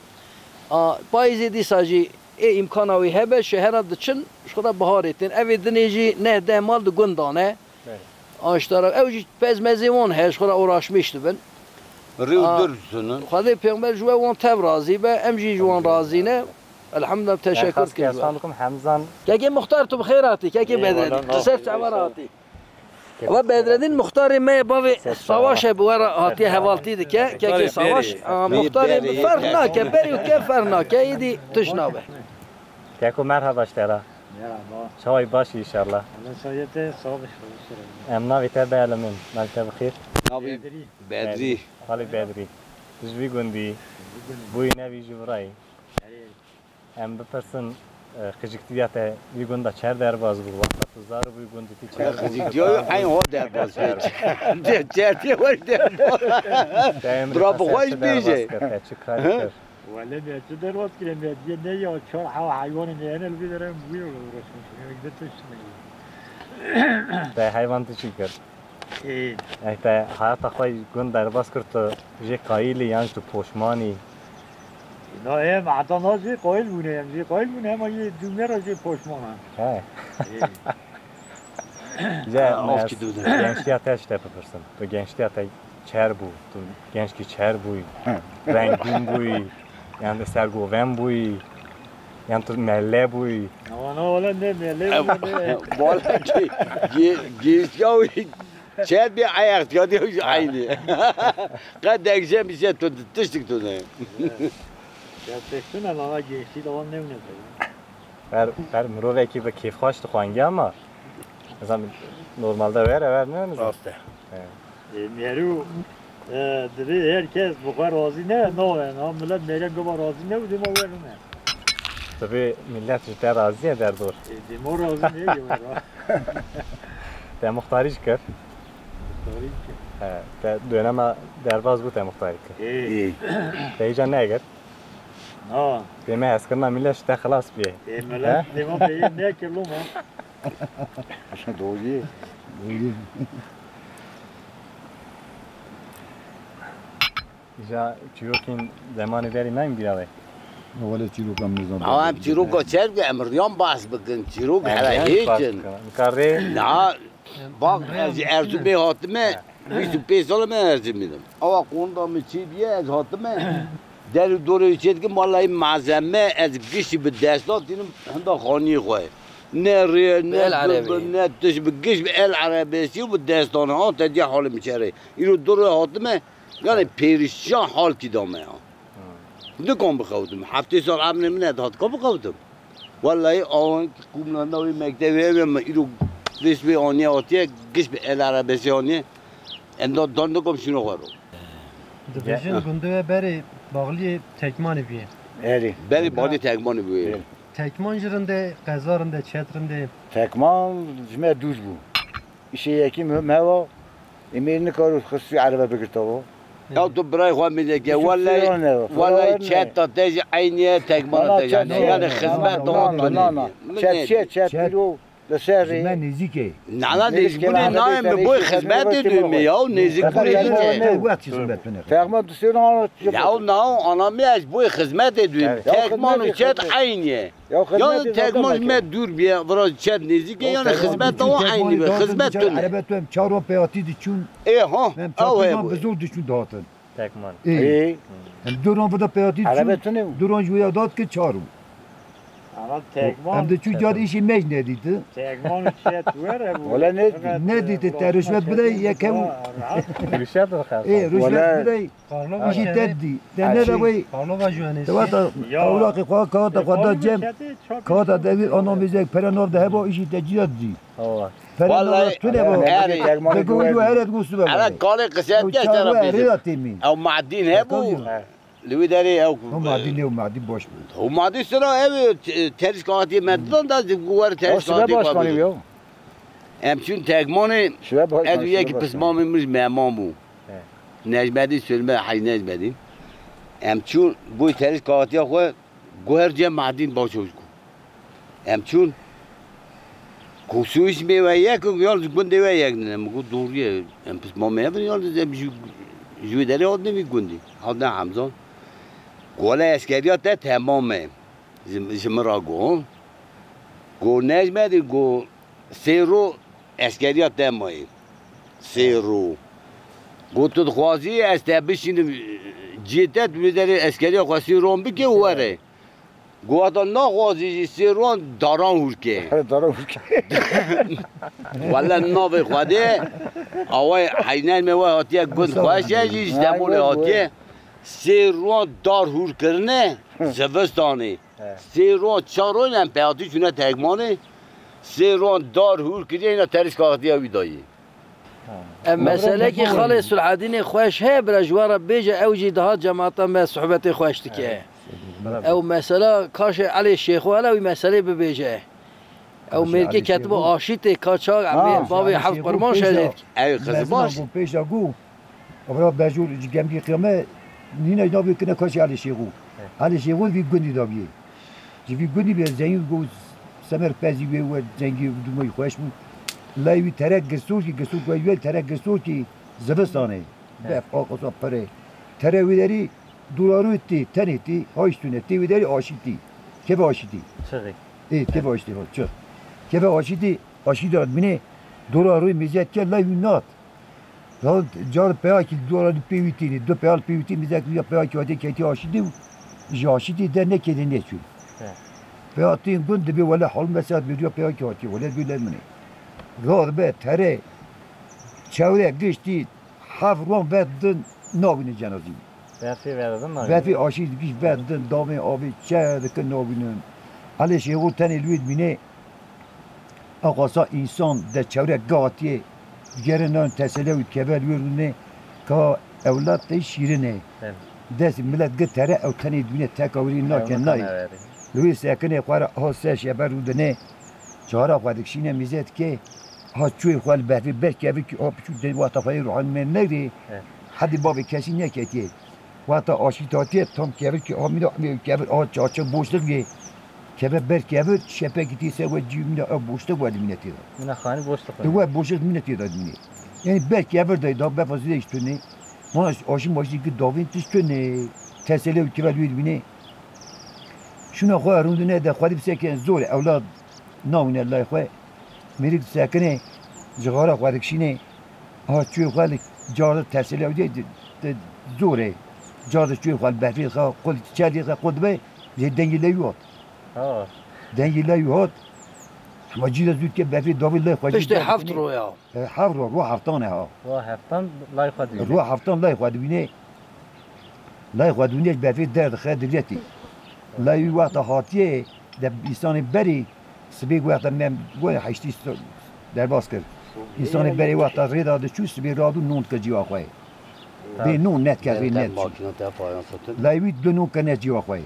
A, payîzê dîsa jî ê îmkana wî hebe, şehera diçin, ji xwe re biharê tên. Ev ê dinê jî neh deh mal di gund de ne. Belê. A, ji te re, ew jî pezmezê wan heye, ji xwe re uğraşmış dibin. Rî û A, dur sunin. Xwedê pêxember ji we wan tev razî be, em jî ji wan razî ne. Elhamdulillah, teşekkür Xas dikim ji we. Hemzan. Kekê Muxtar, tu bi xêr hatî, kekê Bedredîn. Tu ser çava re hatî. Ve Bedredîn muxtarê me yê bavê Savaş e, bi we re hatiye hevaltî dike. Kekê Savaş, a, muxtarê min ferq nake, berî û ke ferq nake, êdî tişt nabe. Keko merhaba ji te re. Merhaba. Çawa yî, baş î înşallah. Allah sayete sağ ol. Em navê te bielimin, navê te bi xêr? Navê Bedrî. Bedrî. Halê Bedrî. Tu ji vî gundî bûyî, nevî ji virayî. Em bipirsin, e, qijiktiya te vî gunda çer derbas bû, wexta tu zar bûyî gundî tî çer bû? Qijiktiya eyn ho derbas bû. Çer bû. Çer tê weş derbas. Te emrê Bira te bi xwe ser ji çi bêje. Derbas kir, te çi karî kir? Wele me çi derbas kire, me diye ne ya çar hewa heywanê me hene li vê derê em bûyî uğraşmışım. Yemek de tişt ne. Te heywan tu çi kir? Ê. Ey te hayata xwe gund derbas kir, tu jê qayîl î yan jî tu poşman î? Na, em heta na jê qayîl bûne, em jê qayîl bûne, hema yê dûme re jê poşman in. He. Ê. Jê Ha, me of ez ki dûde. Gençliya te ji te bipirsim. Tu gençliya te çer bû, tu gençkî çer bûyî, rengîn bûyî, yan de sergoven bûyî, yan tu mele bûyî? Wana wala ne mele bû ne. Wala ki, ge-, gençliya wî Çet bir ayak ya diyor aynı. Kadek şey bir şey tuttu, tiştik tuttu. Ya seksene lan, gençliği de olan ne bileyim. Her, her mirovekî bi kêfxweş dixwangiya ama, mesela normalde were ver ne nizam. Rast e. Evet. E, Meru, e, divê her kes bi xwe razî ne, nayên. Ha, millet meriya gava razî ne û dema were ne. Tabii millet ji te razî ye derdor. E, dema razî ne ye were. Te muxtarî jî kir. Muxtarî jî kir. He, te dönema derbas bû te muxtarî kir. Ê. Ê. Te îca negir. Na. Deme hezkirina millet ji te xilas bîye. Ê, millet dema bêyî nekir loma. Doğru. Doğru. Îja çîrokên zemanê berî nayên bîra we? Wele çîroka min nizam. Awa em çîroka çer em riyan bahs bikin. Çîrok hele hêç in. Karê. Na, bak, ez ji Erzurumê hatime. Bîst û pênc sal me Erzurumê dim. Awa qonda min çêbûye, ez hatime. Der û dorê wî çêdikim, wallahî malzeme ez giştî bi destan tînim hinda xaniyê xwe. Ne rê, ne durbi, ne tişt, bi giş bi el erebesî û bi destan. Ha, te dî halê min çerê. Îro dorê hatime, yani perişan halkî da me ya. Nikom bixewtim. Heftê sal emrê min e, dihat ka bixewtim. Wellahî awan ki qûmlanda wê mektevê ev e, me îro pêş wê aniye hatiye, giş bi el erebesî aniye. Em da dan dikom şino xwe ro. Dibêjin gundê we berê baxliyê Tekmanê bûye. Erê. Berê baxliyê Tekmanê bûye. Erê. Tekman jî rind e, qeza rind e, çet rind e. Tekman ji me dûr bû. Îşê yekî muhim hewa, ê mêr nikaro xistû erebe bigirtavo. Ya tu birayê xwe mêzeke, wellahî, wellahî çeta te jî eynî ye, Tekmana te jî eynî ye. Yani xizmet de tune. Na, na, na. Çet çiye, çet îro li ser rê. Me nêzîk e. Na, na, nêzîkbûnê nayê min boy xizmetê dû me ya, nêzîkbûnê nîne. Wextî xizmet bine. Tekman tu sêr ana. Ya na, ana me ez boy xizmetê dû. Tekman û çet eynî ye. Ya xizmetê zaten Tekman ji me dûr bûye, vira çet nêzîk e, yani xizmeta wan eynî be, xizmet tune. Erebe tu em çar wan peyatî diçûn. Ê, ha, em ew çar wan bi zor diçûn dihatin. Tekman. Ê. Ê. Em du wan vida peyatî diçûn. Erebe tune. Du wan ji wê ya dat ki çar û. Ama Tekman. Em diçûn car îşî me jî nedîti. Tekman û çet were bû. Wala nedîti. Nedîti, te rişwet bidey, yekem. Rişwet bixwe. Ê, rişwet bidey. Karnova jî te dî. Te ne de wê. Karnova jî wene. Te wata awlaqê xwe, kawata xwe da cem. Kawata devîr anamêzek pere nav de heba, îşî te ciya dî. Pere nav tune bo. Degû wî eret gustu be. Ana kalê qiseyet geç tera bêjim. Ew madîn hebû. Li wî derê ew. Ew madîn ne, ew madîn boş bû. Ew madîn sira ev, e, terîska hatiye me didan da, ji ku were terîska hatiye xwe bêjim. Em çûn Tekmanê, ez û yekî pismamê min ji Meman bû. He. Necmedîn Sölme, Hecî Necmedîn. Em çûn, bûy terî kahatiya xwe, guher cem Mehdîn Başoş ku. Em çûn, ku soyismê we yek in, yan ji gundê we yek ne. Min got, "Doğru ye, em pismamê hev in, yan em ji, ji wê derê hatine vî gundî, hatine Hemzan." Ku wele eskeriya te temam e. Ji, ji min re got, got, "Necmedîn," got, "sê ro eskeriya te mayê. Sê ro." Got, "Tu dixwazî ez te bişînim cihê te, tu wê derê eskeriya xwe sê ron bike û were." Got, "Heta naxwazî jî sê ron daran hûr ke." Daran hûr ke. Wele navê Xwedê, awayê heynelmê we hatiye gund xweş e jî, ji Stemolê hatiye. Sê ron dar hûr kirine, zivistanê. He. Sê ro çar ro em peyatî çûne Tegmanê. Sê ro dar hûr kiriye, îna terîska hatiye wî dayî. Em meselekî xalê Sulhedînê xweş heye, bira ji we re bêje, ew jî dihat cemaata me sohbetê xweş dike. Ew mesela kaşê Elê Şêxo hele wî meselê bibêje. Ew mêrkê ketibo aşîtê, ka çawa em bavê heft qurban şerê dike. Ew qizbaş. Pêşa got, Evra bejûr ji gemgî qiyame nîne navê kine kaşê Elê Şêxo. Elê Şêxo vî gundî da bîyê. Ji vî gundî bê zengî got semer pezî wê we zengî dumay xweş bû. Lay wî terek girsokî, girsok we wê terek girsokî zivistanê. Bef, aqasa pere. Tere wî derî dolarû tê, tenê tê, hayştûne tê wî derî aşîtî. Keve aşîtî. Çixî. Ê, keve aşîtî, çix. Keve aşîtî, aşîtî da bîne dolarû mizet ke lay wî nat. Zaten car peyakî dora li pêwîtî, du peyal pêwîtî, mizek ya peyakî hatê ketî aşîtî û ji aşîtî der nekêdî neçû. He. Peyatîn gund dibê wele hal mesela bêriya peyakî hatî, wele dû ler min ê. Zad be, tere, çewre, giştî, heft ron ve din nabînin cenazî. Berfê vedin nabînin. Berfê aşî dikiş vedin, davên avê çe dikin nabînin. Elê Şêxo tenê li wê dibînê. Aqasa însan de çewre gatiye, digere nan tesele û keve li wê rûnê ka ewlad te şîrin e. Belê. Dest milet gi tere ew tenê dibîne teka wirî nake nayê. Li wê sekinê xwe re ha se şebe rûdine. Çara xwe dikişîne mîze dike. Ha çûyê xwe li berfê ber kevir kî ha piçûk de wata xwe yê ruhan me negirê. He. Hedî bavê kesî neketiye. Wata aşî tatiye tam kevir kî ha mîna kevir ha çaçe boşluk bê. Keve ber kevir şepekî tê ser we cî mîna ew boşluk we dimîne tê de. Mîna xanî boşluk. Di we boşluk mîne tê de dimîne. Yani ber kevir de da befa zî de işte ne. Mana aşî maşî ki davên tişt ne. Tesele û kevir wê dimîne. Şuna xwe rûndine de xwe dibiseke zor ewlad. Nawîne lay xwe, mêrik disekine, cixara xwe dikişîne, ha çûyê xwe li car de terseliya wî de, de zor e. Car de çûyê xwe li berfê xwe, qul çerdê xwe qul dibe, jê dengê lewî hat. Ha. Dengê lewî hat. Hema cî de zû dike berfê davê lay xwe jî Piştê heft ro ya. E, heft ro, ro heftan e ha. Ro heftan lay xwe dibîne. Ro heftan lay xwe dibîne. Lay xwe dûnê ji berfê derdixe diviretî. Lay wî wexta hatiye de însanê berî sibê wexta me wê heştî so-, derbas kir. Însanê berê wexta rê da diçû sibê radû non dikir cîwa xwe. Bê non nedike rê nedçû. Lay wî du non kirine cîwa xwe.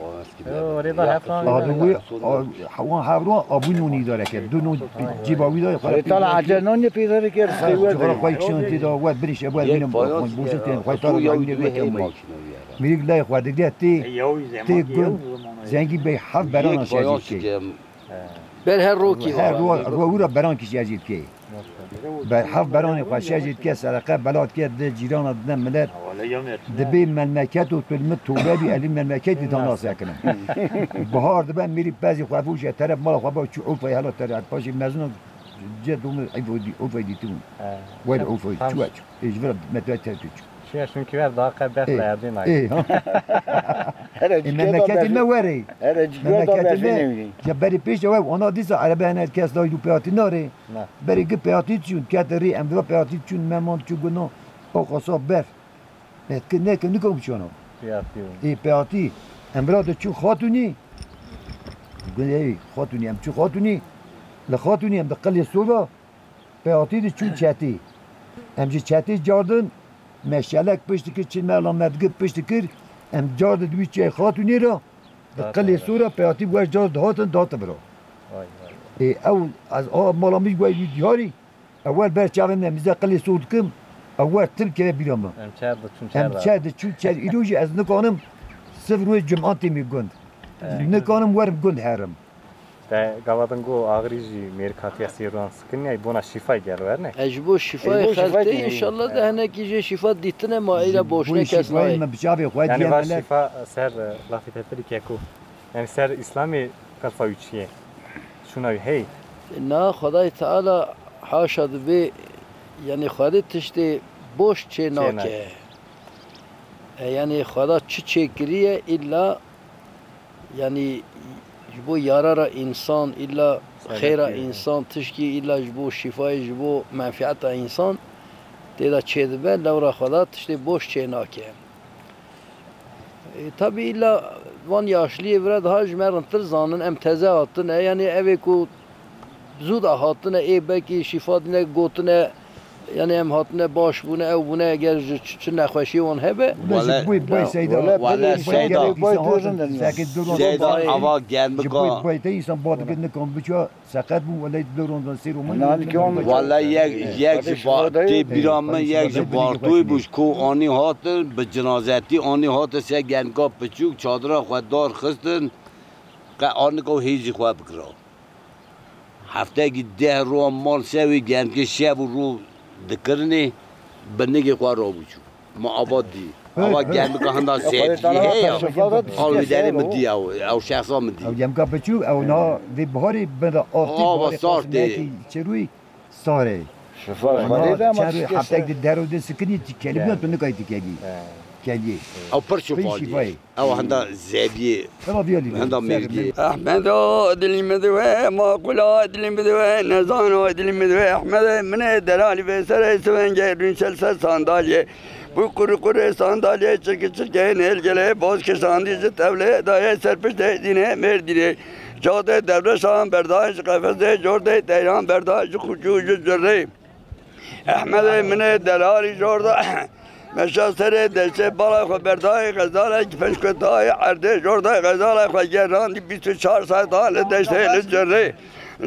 Yo, rê da heftan. Adi wî, a, wan hevro abû non îdare kir. Du non cîba wî da xwe. Rê tala ece non ne pîdare kir. Xwe xwe kişan tê da, we birîşe, we mîne boşe tê, xwe tala ne we kemay. Mîrik lay xwe digre tê, tê gund, zengî bey heft berana şerî kê. Ber her rokî. Her ro, ro wira beran kişî ez jî dikê. Ber heft beranê xwe şer jî dike, sereqe bela dike, di cîrana dine milet. Dibê memleket û tu li min tobe bî, ez li memleketî da nasekinim. Bihar dibe, mîrî pezî xwe fûşe, tere mala xwe ba çû Urfayê hela tere, paşê mezin Ce domuz Urfayê dî, Urfayê dîtibûn. He. Wayl Urfayê, çû aç. Ê, ji vir metway ter tu çû. Şiya şûn kiver daha qe berf lerdê nayê. Ê, ha. Ê, memleketê me were. Here cigara da berfê newînê. Ya berî pêş de we, ona dîsa erebe hene kes dayî du peyatî nare. Na. Berî gi peyatî çûn, kete rê em diva peyatî çûn, meman çû guna, o qasa berf. Netke, neke, nikom çûno. Peyatî. Ê, peyatî. Em vira de çû Xatûnî. Guney Xatûnî, em çû Xatûnî. Li Xatûnî em di qilê sor de peyatî de çû çetî. Em ji çetî cardin, meşelek pişt dikir, çil me la me digir pişt dikir. Em cardin di wî çiyê Xatûnî re, di qilê sor de peyatî wer car dihatin, dihatin vira. Vay, vay, vay. Ê, ew, ez a mala min ji we diyarî, Ew wer ber çavên me, mize qilê sor dikim, ew wer tim keve bîra min. Em çer diçûn, çer Em da. çer diçûn, çer. Îro jî ez nikanim, Siv rûyê cuma têmî gund. Nikanim werim gund herim. Te gava din got axirî jî mêrik hatiye sê royan sikinî, ey bona şîfayê gel werne. E, ji bo şîfayê xelkê, înşallah de hinekî jê şîfa dîtine ma, eyra boşne kes nayê. Min bi çavê xwe yanî diye va melek. Şîfa ser, e, lafê te pirî keko. Yanî ser Îslamê qelfa wî çi ye? Şûna wî hey? Na, Xwedayê Teala haşa dibê, yanî Xwedê tiştê boş çê nake. E, yanî Xweda çi çêkiriye, îlla, yanî ji bo yarara însan, îlla xêra însan, tişkî îlla ji bo şîfayê, ji bo menfîeta însan, tê de çêdibe, lewra Xweda tiştê boş çê nake. E, tabî îlla van yaşliyê vira daha ji me rintir zanin, em teze hatine, yanî evê ku zû de hatine, ê belkî şîfa dîne gotine, yanî em hatine baş bûne, ew bûne, eger ji çi, çi nexweşiyê wan hebe. Wele, wele, wele Seyda, Seyda, ava germika. Ji bo baytê însan ba dike nikan biçe, seqet bû, wele dê rondan sêr û min. Wele yek, yek ji ba-, tê bîra min, yek ji Bartûyê bû, ji ku anî hatin, bi cinazetî anî hatin ser germika piçûk, çadira xwe dar xistin, qe arnika û hêzî xwe bikira. Heftekî deh rû mal ser wî germkê şev û rû dikirinê, bi nigê xwe rabû çû. Ma ava dî. Ava germika hinda zêdî heye. Al wî derê min dî ew, ew şexsa min dî. Ew germka piçûk, ew na vê biharê bin re astî, ava biharê sartê. Çerûyî sarê. Şifa Xwedê de, ama çerûyî heftek di derû de sikinî, ti kelî bîna tu nikayî ti kelî. Kelî. Ew pir şifa dî. Ew henda zeviyê, henda mêrgê. Ehmedo, dilî min diwe, maqula, dilî min diwe, nezano, dilî min diwe, Ehmedê min ê delalî vê serê sivengê rûn ser ser sandalyê. Bû qurî qurê sandalyê, çirkî çirkê nêlgelê, boz kişandî ji tevlê, dayê ser piştê dînê mêrdînê. Cadê devreşan berdayê ji qefesê, cordê teyran berdayê ji xucû ji curê. Ehmedê min ê delalî jorda meşa serê deştê bala xwe berdayê xezalek penc kutayê erdê jorda xezala xwe gerandî bîst û çar saetan li deştê li cirê.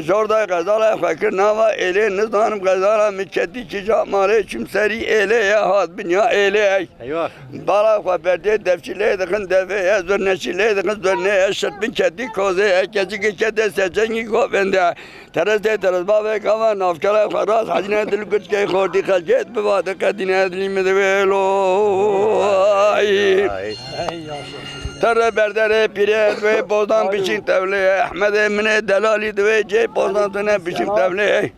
Jorda xezala xwe kir nava êlê nizanim xezala min ketî kîja malê çûm serî êlê ye hat binya êlê ey. Eyvah. Bala xwe berdê devçî lê dixin devê ye zurneçî lê dixin zurnê ye şirpin ketî kozê ye keçikê kete secengî govende. Teres dê teres bavê gava navkela xwe rast hezîne dil gurtkey xortî xelkê biva diqedîne dilî min divê lo. Ay. Tere berderê pîrê divê bozdan biçîn tevlê Ehmedê min ê delalî divê cê bozdan tune biçîn tevlê.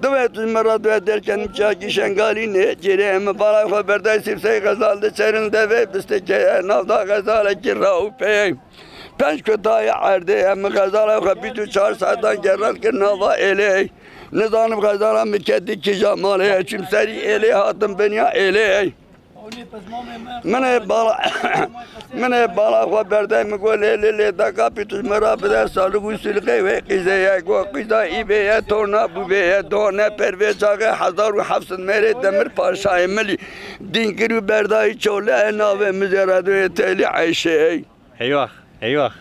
Divê tu ji min re divê derkenim çakî şengalî nê cêrê min balay xwe berdayê sîpsey xezal di çerin devê bistekeye navda xezalekî ra û peyê. Penc kutayê erdê em min xezala xwe bîst û çar saetan gerand kir nava êlê. Nizanim xezala min ketî kîja malê ye, çûm serî êlê hatim benya êlê. Min ê bala, min ê bala xwe berdey min got lê lê lê deka pî tu ji min re bide salik û sûlixê wê qîzê ye. Got qîza îbê ye, torna bûbê ye, done pervê çaxê hezar û heft sed mêrê demir paşayê milî. Dînkir û berdayî çolê navê min jê re duyê têlî eyşê. Eywax, eywax.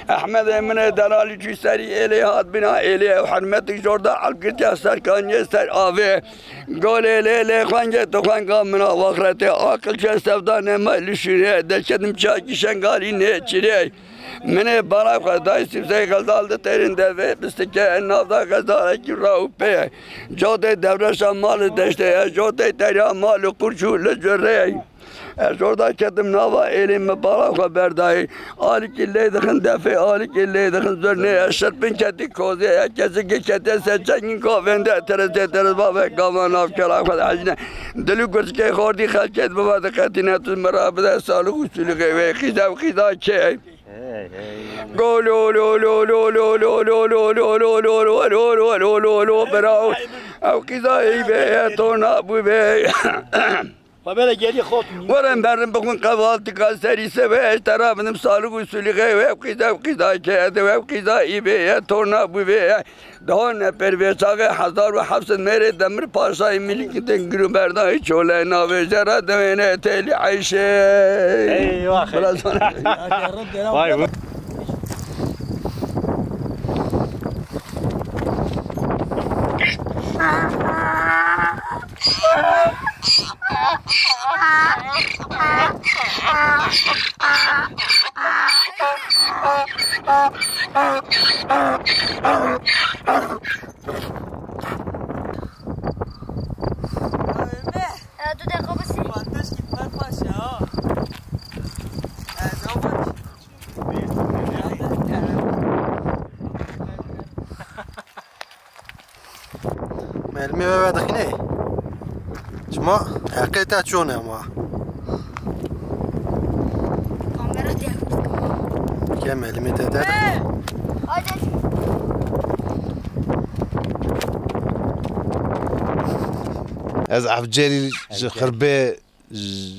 Ehmedê min ê delalî çû serî êlê hat bîna êlê ew hermetik jorda elkirtiya serkaniyê ser avê. Golê lê lê xwengê tu xwenga min a waxretê aqil çe sevda nema li şûrê deketim çakî şengalî nêçirê. Min ê bala xwe dayî sîbzey xezal di têrin devê bistike navda xezalekî ra û pê. Cotê devreşa mali deştê ye, cotê terya mali qurç û li curê. Ez orada ketim nava êlê min bala xwe berdayê. Alikî lê dixin defê, alikî lê dixin zurnê. Ez şirpin ketî kozê, ez kesikê kete ser çengîn kavên de teres tê teres bavê gava nav kela xwe de hecine. Dil û gurçikê xortî xelkê dibiva diqetîne tu min ra bide salik û sûlixê wê. Qîza û qîza kê. Go lo lo lo lo lo lo lo lo lo lo lo lo lo lo lo lo lo lo bira. Ew qîza ey be, to na bû be. Xwe bere gelî xot. Werin berin bixwin qevaltika serî seve, ez te ra bidim salik û sulîxê wê, ew qîza, ew qîza keye de, ew qîza î bê ye, torna bû bê ye. Daha ne pervê çaxê hezar û heft sed mêrê demir paşayê milîk din girû berdayî çolê navê jera demêne têlî eyşê. Eyvah. Biraz sonra. Vay bu. Ya, tu de kapısı. Mermê we vedixînê. Çima? Heqê te çon e ma? Kamera diye. Ke mermê te der. Ez evcerî ji Xirbê,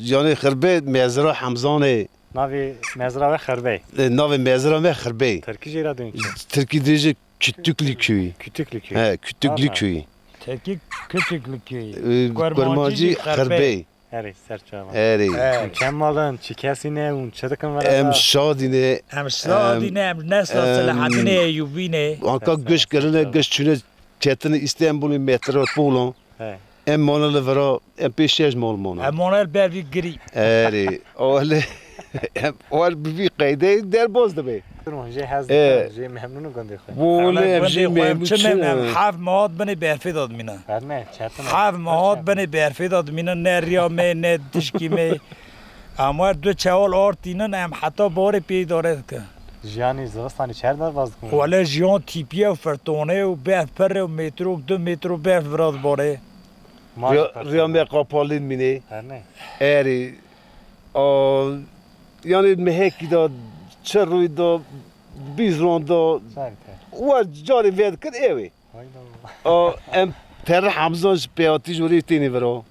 yanê Xirbê mezra Hemzanê. Navê mezra we Xirbey. E, navê mezra me Xirbey. Tirkî jê re dên çi? Tirkî dibêje Kütüklü köyü. Kütüklü köyü. He, Kütüklü köyü. Tirkî Kütüklü köyü. E, Kurmancî Kurmancî Xirbey. Xirbey. Erê, ser çava. Erê. Hûn çend mal in, çi kesî ne, hûn çi dikin vira? Em şadî ne. Em şadî ne, em nesla Selahaddînê Eyyûbî ne. Anka giş kirine, giş çûne çetinê Îstanbulê metropolan. He. Em mane li vira, em pê şeş mal mane. Em mane li ber vî girî. Erê, wele, em, wele bi vî qeydê derbas dibe. Jê hez dikin, jê memnûn in gundê xwe. Wele, em jê memnûn çi, em heft mehat binê berfê de dimîne. Heft mehat binê berfê de dimîne, ne riya me, ne dişkî me. Em wer du çewal ard tînin, em heta barê pê îdare dikin. Jiyanî zivistanê çer derbas dikin. Wele jiyan tîpiye û firtone û berf pir e û metrok, du metro berf vira dibare. Riya, riya me qapalî dimîne. Herne. Erê. A, yanî mehekî de, çi rûyî de, bîzran de, wer carê vê dikir ew ê. A, em Terre Hamza ji pêhatî ji orê têne vira.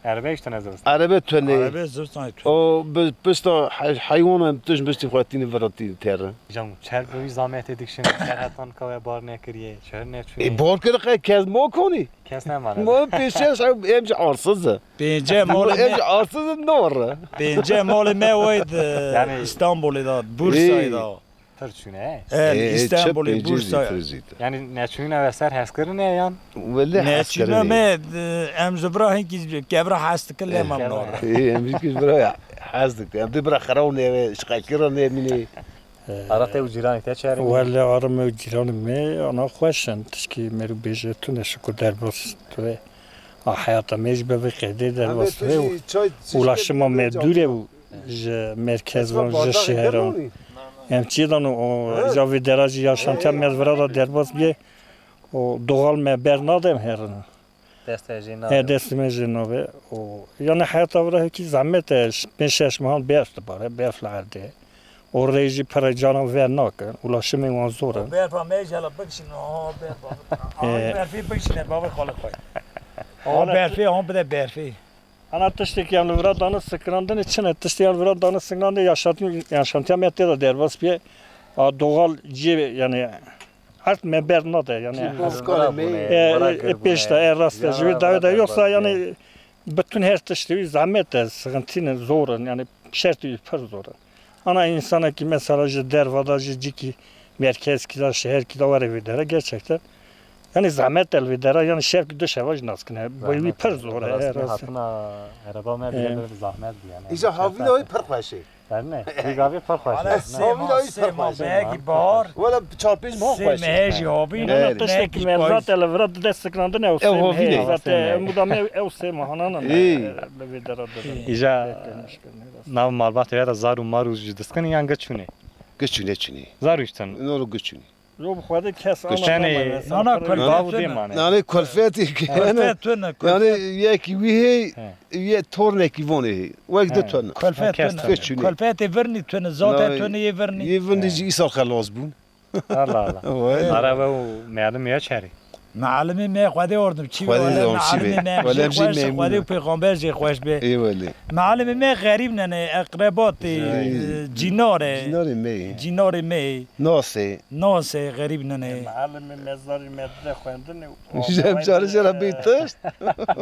Erebe işte ne zivistan. Erebe tune. Erebe zivistan tune. O, bi pişta hey-, heywana em tij miştî xwe tîne vira tîne terre. Cam, çer bi wî zametê dikişin, serhetan ka we bar nekiriye, çer neçûne. E, bar kir qe kes ma konî. Kes nemane. Ma pêşeş em, em ji arsız e. Pênce malê me. Em ji arsız e nor e. Pênce malê me waydı. Yani İstanbul'e da, Bursa'yı da. Pir çûne, he? Ê, Îstanbulê, Bursa. Yanî neçûna we ser hezkirinê yan? Wele hezkirinê. Neçûna me, e, em ji bira hinkî kevra hez dikin lê me nor. Ê, em hinkî ji bira hez dikin. Em dê bira xerawne ve, şiqekira nemînê. Ara te û cîranê te çerê? Wele ara me û cîranê me ana xweş in. Tişkî merû bêje tune şikur derbas tune. A heyata me jî bi vî qeydê derbas tune û ulaşima me dûr e û ji merkez van, ji şeheran. Em çi dan û, îca vê dera jî yaşantiya me vira da derbas bîye û doğal me ber nade em herin. Destê jê nabe. He, destê me jê nabe. Û yanî heyata vira hekî zehmet e, pênc şeş mehan berf dibare, berf li erdê. Û rê jî pere cana ver nakin, ulaşimê wan zor in. Berfa me jî hela bikişînin, ha, berfa. Ha, berfê bikişîne, bavê xalê xwe. Ha, berfê, ha, bide berfê. Ana tiştekî em li vira dane sikinandinê çi ne? Tiştê em li vira dane sikinandinê yaşantî-, yaşantiya me tê de derbas bîye. A, doğal cihê, yanî, erd me ber nade, yanî. Cihê me. E, e, pêş de, e, rast e, ji wî dawê de, yoksa, yanî, bütün her tiştê wî zehmet e, sıkıntı ne, zor in, yanî, şertê wî pir zor in. Ana insanekî mesela ji derva da, ji cîkî merkezkî da, şeherkî da were vê dere, gerçekten. Yanî zehmet el vê dera, yanî şevkî du şeva jî nas kine. Bo wî pir zor e, her rast. Hatina ereba me bile bir zahmet bû yanî. Îja havîna wî pir xweş e. Berne, wî gavê pir xweş e. Havîna wî pir xweş e. Mehekî bahar. Wele çar pênc mah xweş e. Sê mehê jî havîn. Tiştekî me zate li vira dide siknandin ew sê mehê. Zate muda me ew sê mahanan e li vê dera dide. Îja nav malbatê ya da zar û mar û jî diskin yan giçûnê. Giçûnê çûnê. Zar û jî tin. Noro giçûnê. Yo, bi Xwedê kes ana namene. Nana, kulfet tune. Nane kulfetê ki. Kulfet tune, kulfet. Yani yekî wî hê, yê tornekî vonê hê. Wek de tune. Kulfet tune. Kulfetê virnî tune, zate tune yê virnî. Yê virnî jî îsal xelas bûn. Allah Allah. Ara we û mealim ya çerî. Mealimê me Xwedê ordim çî wele mealimê me jê xweş, Xwedê û pêxamber jê xweş be. Ê wele. Mealimê me xerîb nene, eqrebatê, cînare. Cînarê me. Cînarê me. Nasê. Nasê, xerîb nene. Mealimê me zarî me dide xwendinê û Jem carê jê re bê tişt.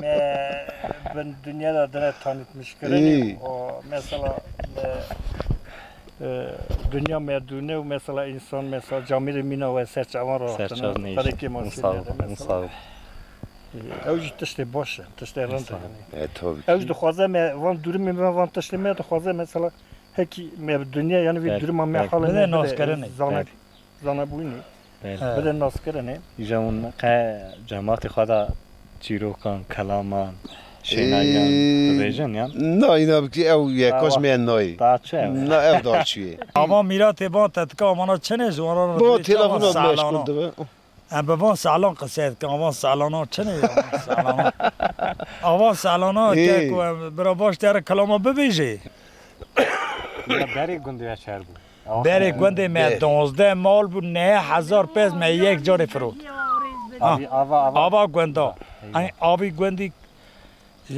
Me bin dinya da dine tanıtmış kirinê û mesela me E, dinya merdûne û mesela însan mesela camêrê mîna we ser çavan re hatine. Ser çav neyîş. Xwedê kêmasî nede mesela. Sağ ol. Ew jî tiştê baş e, tiştê rind e. Yanî. E, tabii ki. Ew jî dixwaze me van durumê me, van tiştê me dixwaze mesela hekî me bi dinya, yanî vê duruma me, hala me bide zana-, zanabûnê. Bide naskirinê. Îja hûn qe cemaatê xwe de çîrokan, kelaman, şênayan dibêjin yan? Na, îna bikî ew yekaş me nayê. Daha çi ew? Na, ew daha çi ye? Ama mîratê ban te dika, amana çi ne ji wan re? Bo telefona meşgul dibe. Em bi van salan qisey dikin, van salana çi ne ya, van salana? Avan salana ke ku em bira baş te re kelama bibêjê. Ya berê gundê ya çer bû. Berê gundê me donzdeh mal bû, neh hezar pez me yek carê firot. Avî, ava, ava. Ava gunda. Eyvah. Hani avî gundî, e,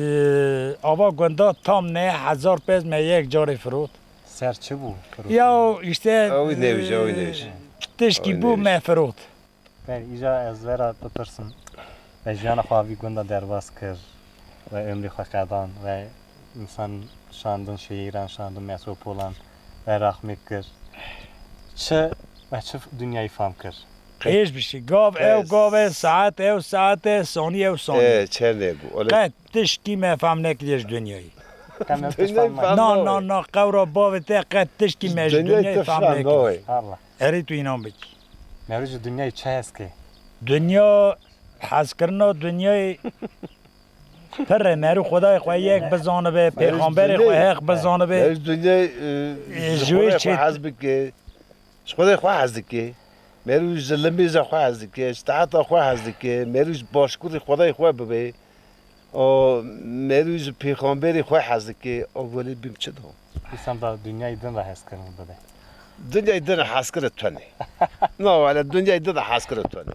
ava gunda tam neh hezar pez me yek carê firot. Ser çi bû firot? Ya işte, ew newî, ew newî. Tişkî bû me firot. Berî îja ez vera bipirsim. We jiyana xwe vî gunda derbas kir. We ömrê xwe qedan. We însan şandin şehîran, şandin metropolan. We raxmê kir. Çi, we çi dinyayî fam kir? Qêj bişî. Gav ew gav e, saet ew saet e, sanî ew sanî. E, çer nebû. Qet tişkî me fam nekiriye ji dinyayî. Na, na, na, qewra bavê te qet tişkî me ji dinyayî fam nekiriye. Allah. Erê tu înan bikî. Merû ji dinyayê çi hez ke? Dinya, hezkirina dinyayê pir e. Merû Xwedayê xwe yek bizanibe, pêxamberê xwe heq bizanibe. Merû ji dinyayê, e, ji Xwedayê xwe hez bike. Ji Xwedayê xwe hez dike. Merû ji limêza xwe hez dike, ji teheta xwe hez dike. Merû ji başkurê Xwedayê xwe bibe. O merû ji pêxamberê xwe hez dike, o welê bim çi da? Îsan da dinyayê din re hezkirin bibe. Dinyayê din re hezkirê tune. Na wele dinyayê din re hezkirê tune.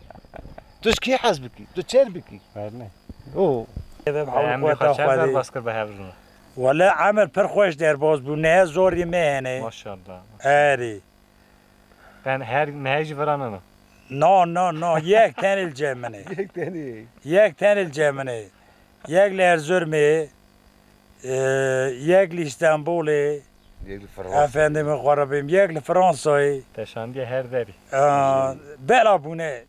Tu ji kê hez bikî? Tu çer bikî? Werne. O. Em xwe çer derbas kir bi hev re. Wele emir pir xweş derbas bû. Ne zorî me hene. Maşallah. Erê. Ben her mehê jî vira nana. No, no, no. Yek tenê li cem min e. Yek tenê. Yek tenê li cem min e. Yek li Erzurumê, e, yek li Îstanbulê. Yek li Fransayê. Efendimê xwe re bêm. Yek li Fransayê. Te şandiye her derî. Aa, bela bûne.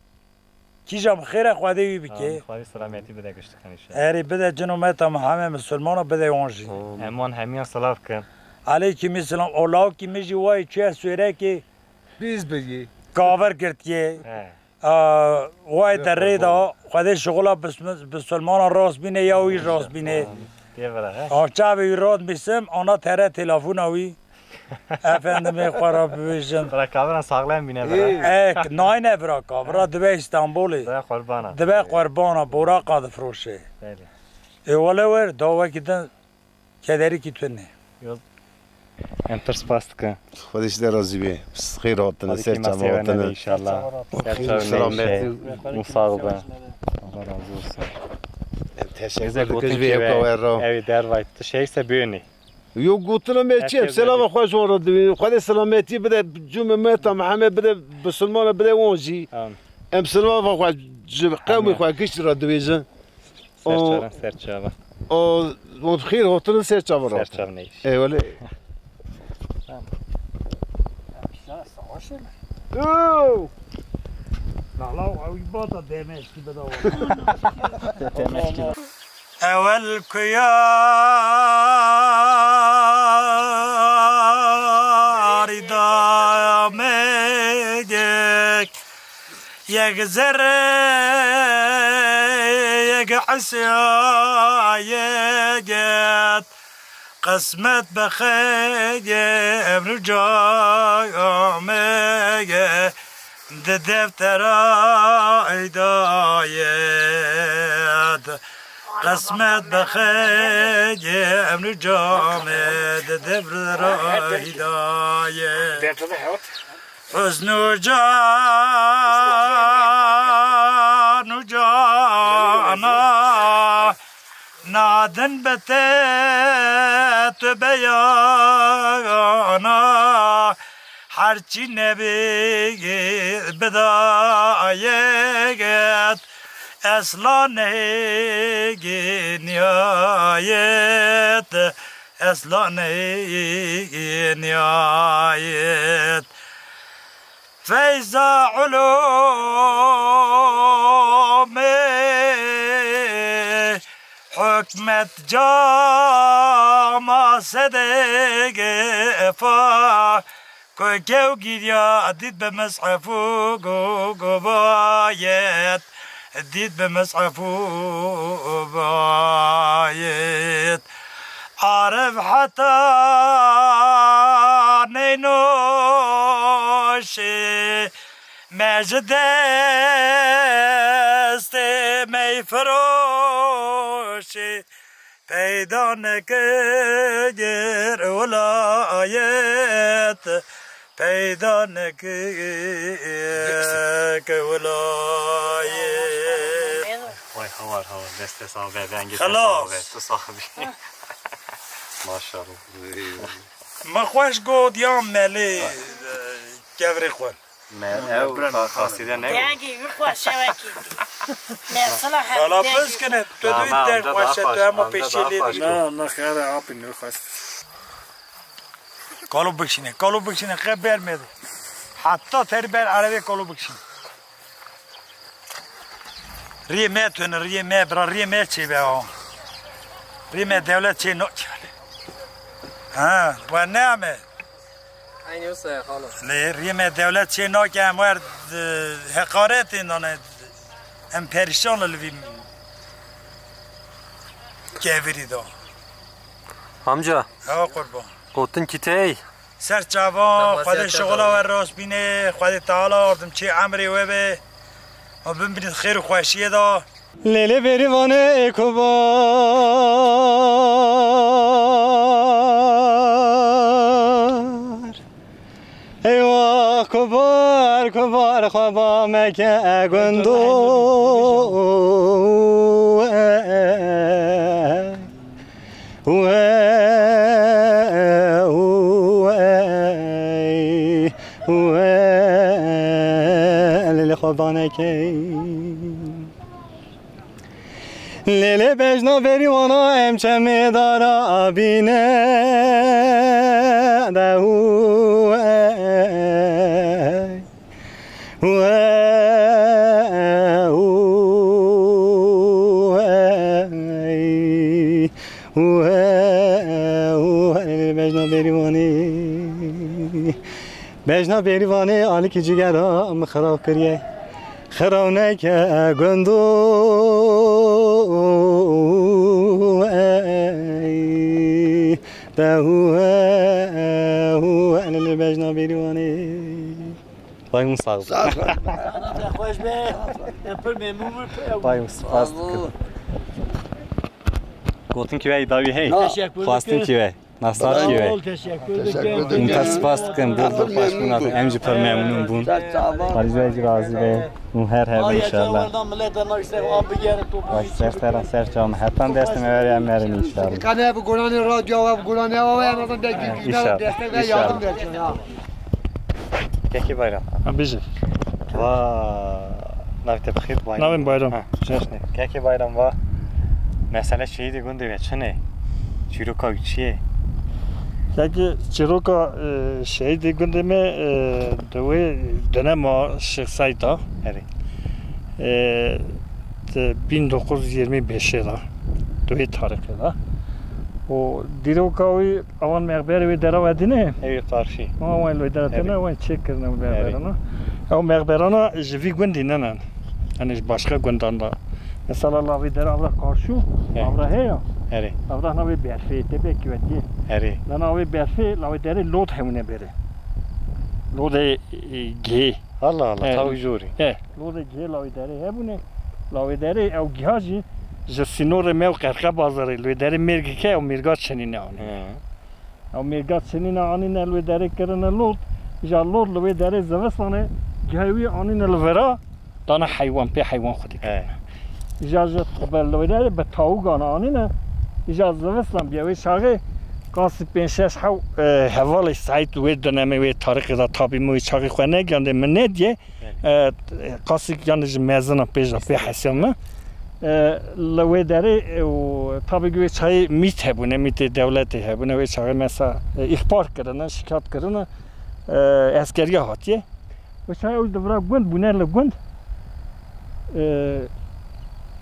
Kîja bi xêr e, Xwedê wî bike. Amin. Xwedê selametî bide giştikan înşallah. Erê bide cino me tam heme misilmana bide wan jî. Amin. Em wan hemiyan silav kin. Aleyküm selam. O lawkî min jî wayê çûye Sûrekê. Bîz bigî. Kavir girtiye. He. Aa, wayê te rê da. Xwedê şixula bis-, bisilmana rast bîne ya wî rast bîne. Amin. Tê vira, he? Aa, çavê wî rast bîsim, ana tere telefona wî. Efendimê xwe re bibêjim. Bira kaviran saxlem bîne bira. Ek, nayne bira kavira, dibe Îstanbulê. Dibe qurbana. Dibe qurbana, boraqa difroşe. Belê. Ê wele wer, da wekî din kederîkî tune. Em pir spas dikin. Xwedê ji te razî be. Xêr hatine, ser çava hatine. Înşallah. Ser çava selametî. Hûn sax bin. Allah razı olsun. Em teşekkür dikin ji vê hevka we re. Ew ê dervayî tu şey se biyonî. Yo gotina me çi? Em selama xwe ji wan re dibînin. Xwedê selametî bide, cumê me ta Mihemed bide, bisilmana bide wan jî. Amin. Em selama xwe ji qewmê xwe giştî re dibêjin. Ser çava, ser çava. O, o xêr hatine ser çava re. Ser çava neyş. Ê wele. Tamam. Yo! Nala, ew bata demeşkî bida. Demeşkî. Ewel ku yarî da me yek, yek zerre, yek esya, yek et, qismet bi xeyê emrû caya me ye. Di deftera hidayet, qismet bi xeyê emrû came, di deftera hidayet. Huzn û can û cana, nadin bi te tu beyana, her çî nebî bidayet, esla nehêgê nihayet, esla nehêgê nihayet. Feyza ulûmê Met cama sedege efa, ku kew giriya dît bi mis'ef û go-, gobayet, dît bi mis'ef û bayet. Arif heta neynoşe, me ji destê mey firoşe. Peyda nekir wilayet, peyda nekir wilayet. Vay, hawar, hawar, destê sağ be, dengê te sağ be, tu sahibi. Maşallah. Min xweş got yan melê, e, kevirê xwe. Me ew qasîde ne. Dengê wî xweş e wekî. Me silah hep. Xala pirs kine, tu duyî der xweş e, tu hema pêşî lê dî. Na, na, xeyre apî ne xweş. Kalo bikşîne, kalo bikşîne, qe ber me de. Heta terî ber erebê kalo bikşîne. Riyê me tune, riyê me, bira, riyê me çê be o. Riyê me dewlet çê no çê. Ha, we ne ame. Eynî wisa ye xalo. Lê riyê me dewlet çê nake, em wer, e, heqaretê nane, em perîşan li vî kevirî de. Amca. Hewa qurban. Gotin kitey. Ser çavan, Xwedê şixula we rast bîne, Xwedê Teala ardim çê emrê we be. Ma bimînit xêr û xweşiyê de. Lêlê Bêrîvanê ê kubar. Eywa kubar, kubar xwe ba meke gundo. Wê, wê, wê, lê xwe ba nekey. Lê lê bejna berî wana em çemê dara abîne de û ey. Wê, wê, wê, bejna Bêrîvanê. Bejna Bêrîvanê alikî cigera min xirab kiriye. Xirab neke gundo ey. De hu he, hu he, lê lê bejna Bêrîvanê. Vay min sağ ol. Sağ ol. Xweş be. Em pir memnun bûn. Vay min spas dikim. Gotin ki wey dawî hey. Teşekkür ederim. Xwestin ki wey. Nasar ki wey. Teşekkür ederim. Min te spas dikim. Bol bol xweş bûn. Em jî pir memnun bûn. Xwedê ji we jî razî be. Hûn her hebin inşallah. Vay ser sera ser çawan. Hetan destê me were em merin inşallah. Kane bi guranê radyo ve bi guranê ve en azından destek ve yardım versin ya. Kekî Bayram. Ha, bijî. Va, navê te bi xêr, Bayram. Navê min Bayram. Ha. Çeşne. Kekî Bayram va. Mesele şehîdê gundê me çi ne? Çîroka wî çi ye? Kekî çîroka, e, şehîdê gundê me, e, di wê dönema Şêx Seîd a. Erê. E, di bin dokuz yüz yirmi beşê de. Di wê tarîxê de. Û dîroka wî Awan mexberê wê dera we dîne? Ewê qarşî. Awan li wê dera têne, wan çêkirine wê mexberana. Ew mexberana ji vî gundî nenen. Yani ji başka gundan da. Mesela la vê dera avra qarşû, avra heye. Erê. Avra navê berfê, te belkî wetiyê. Erê. La navê berfê, la wê derê lod hewne berê. Lodê, e, gê. Allah Allah, tawi jorî. He. Lodê cihê lawê derê hebûne. Lawê derê ew giha jî ji sînorê me û Qerqe Bazarê li wê derê mêrgeke ew mêrga çinîne anîne. He. Ew mêrga çinîne anîne li wê derê kirine lod. Îja lod li wê derê zivistanê gihê wî anîne li vira dane heywan, pê heywan xwedî kirine. He. Îja ji li wê derê bi tawûgan anîne. Îja zivistan bîye wê çaxê qasî pênc şeş hew, e, hevalê Seîd wê dinemê wê tarîxê de tabî min wê çaxê xwe negiyandê min nediye. E, qasîk yani ji mezina pêja pê hesya me. E, li wê derê, e, û tabî ki wê çayê mît hebûne, mîtê dewletê hebûne, wê çaxê mesa, e, îxbar kirine, şikayet kirine, e, eskeriya hatiye. Wê çayê ew di vira gund bûne li gund. E,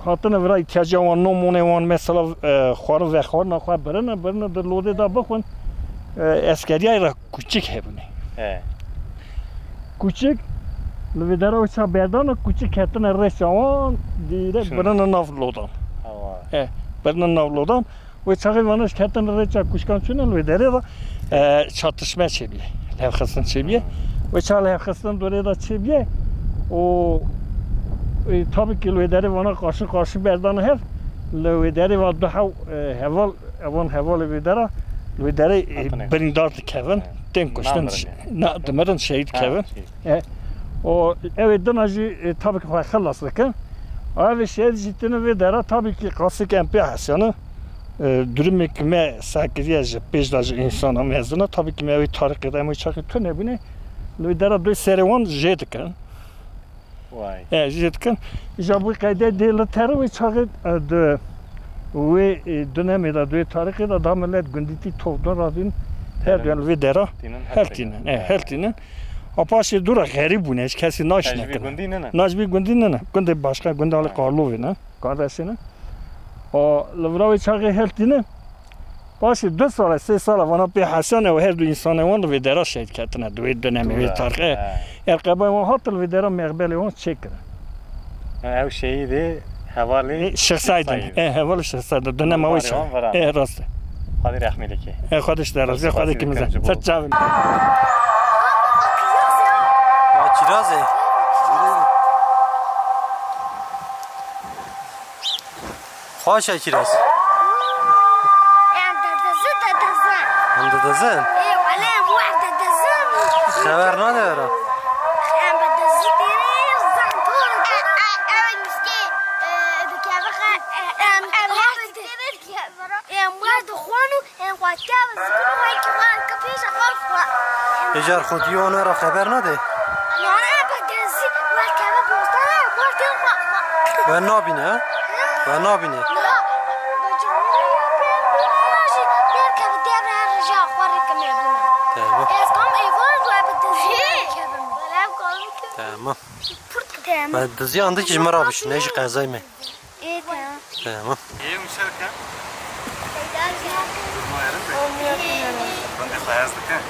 Hatine vira îhtiyacê wan, nomonê wan, mesela, e, xwarin vexwarina xwe birine, birine di lodê de bixwin, e, eskeriyayê re kûçik hebûne. He. Kûçik, li vê dera wê ça berdana, kûçik ketine rêça wan, direk Şûn. birine nav lodan. Awa. He, birine nav lodan. Wê çaxê vana ji ketine rêça kûçkan çûne li wê derê de, e, çatişme çêbûye. Levxistin çêbûye. Wê ça levxistin dorê de çêbûye. O, e, tabii ki li wê derê vana qarşî qarşî berdana hev. Li wê derê va du hew, e, heval, evan hevalê wê dera, li wê derê, e, Hatine. birîndar dikevin. He. Tên kuştin, Namirin yani. na, dimirin şehîd Ha, kevin. şehîd. E, o, ew ê dina jî, e, tabii ki xwe xilas dikin. Ev ê şehîd jî tine vê dera, tabii ki qasik em pê hesiyane. E, durumê ki me sekiriye ji pêş de ji însana mezin e, tabii ki me wê tarîqê de em wê çaxê tune bûne. Li wê dera doy serê wan jê dikin. Vay. E, jê dikin. Îja bo qeyde dê li terî wê çaxê, e, di wê, e, dunemê de, di wê tarîxê de da millet gundîtî topdun radin her Tinin. duyan li vê dera Tinin her her tînin. E, her tînin. A paşê dû re xerîb bûne, hiç kesî naşîne Tecrîbî kine. gundî nine. Nacbî gundî nine. Gundê başka, gundê Alî Ha. Karlovê ne. Kardeşê ne. O li vira wê çaxê her tînin. Paşê du sala, sê sala vana pê hesiyane û her du însanê wan li vê dera şehîd ketine, di wê dunemê, wê Dûra, tarixê. he. Erqebayê wan hatin li vê dera mexbelê wan çêkirin. Ew şehîdê hevalê Ê, Şêx Seîd in. Seîd. Ê, hevalê Şêx Seîd in. Dunema wê Hevalê şehîd. wan vira. Ê, rast e. Xwedê rehmê lê ke. Ê, Xwedê ji te razî, Xwedê Xwedê kîmin kemcî zin. bol. Ser çavin. Ya kirazê. Xweş e kiraz. Em didizin, didizin. Em didizin? Ê, wele em wer didizin. Xeber nade were. Em bi dizî têne zan tor. E, e, ew miskê, e, dikeve xe-, e, em, em wer dikeve, em wer dixwan û Ê, xwe keve zikin û wekî xwe ke pêşa xwe xwe. Ê, car xwediyê wan were xeber nade? Nane, be dezî, we keve bostana, we tê xwe xwe. We nabîne, he? We nabîne. Na, be camîra ya pê bîne ya jî, ber keve dêr her rêja xwe rê kime bûne. Tamam. Ez kam êvan we bi dezî kevim. Tamam. Purt kevim. Me dizî andik ji min re bişîne, ji qezayê me. Ê, tamam. Tamam. Ê, Mişerke? Durma yerin be? Gundê xwe hez dikin?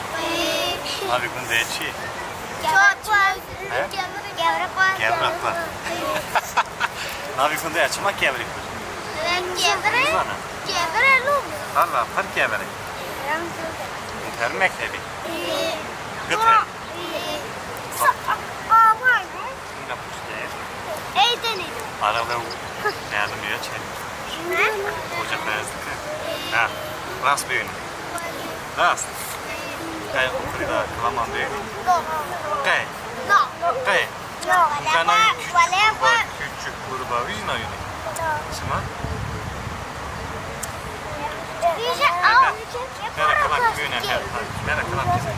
Navê gundê çi? He? Gevrek xwe. Navê gundê çima Kevrê kir? Kevire? Nizana. Kevire lo. Hala, pir kevire. Em Her mektebî. Gıt he. Sa-, a-, a-, Nina puştê. Ey, tenê. Arada geldim ya çek. Ne? Hoca beyaz dike. Ha, rast beyni. Rast. Qey okulda klaman beyni. Qey. Qey. Kana küçük gruba, küçük gruba, vî nayûnî. Çima? Mera kalan kibîne her. Mera kalan kizê.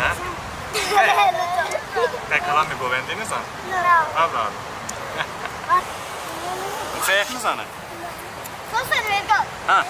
Ha? Te kalamê govendê nizan? Allah Allah. Xeyek nizane? Ha.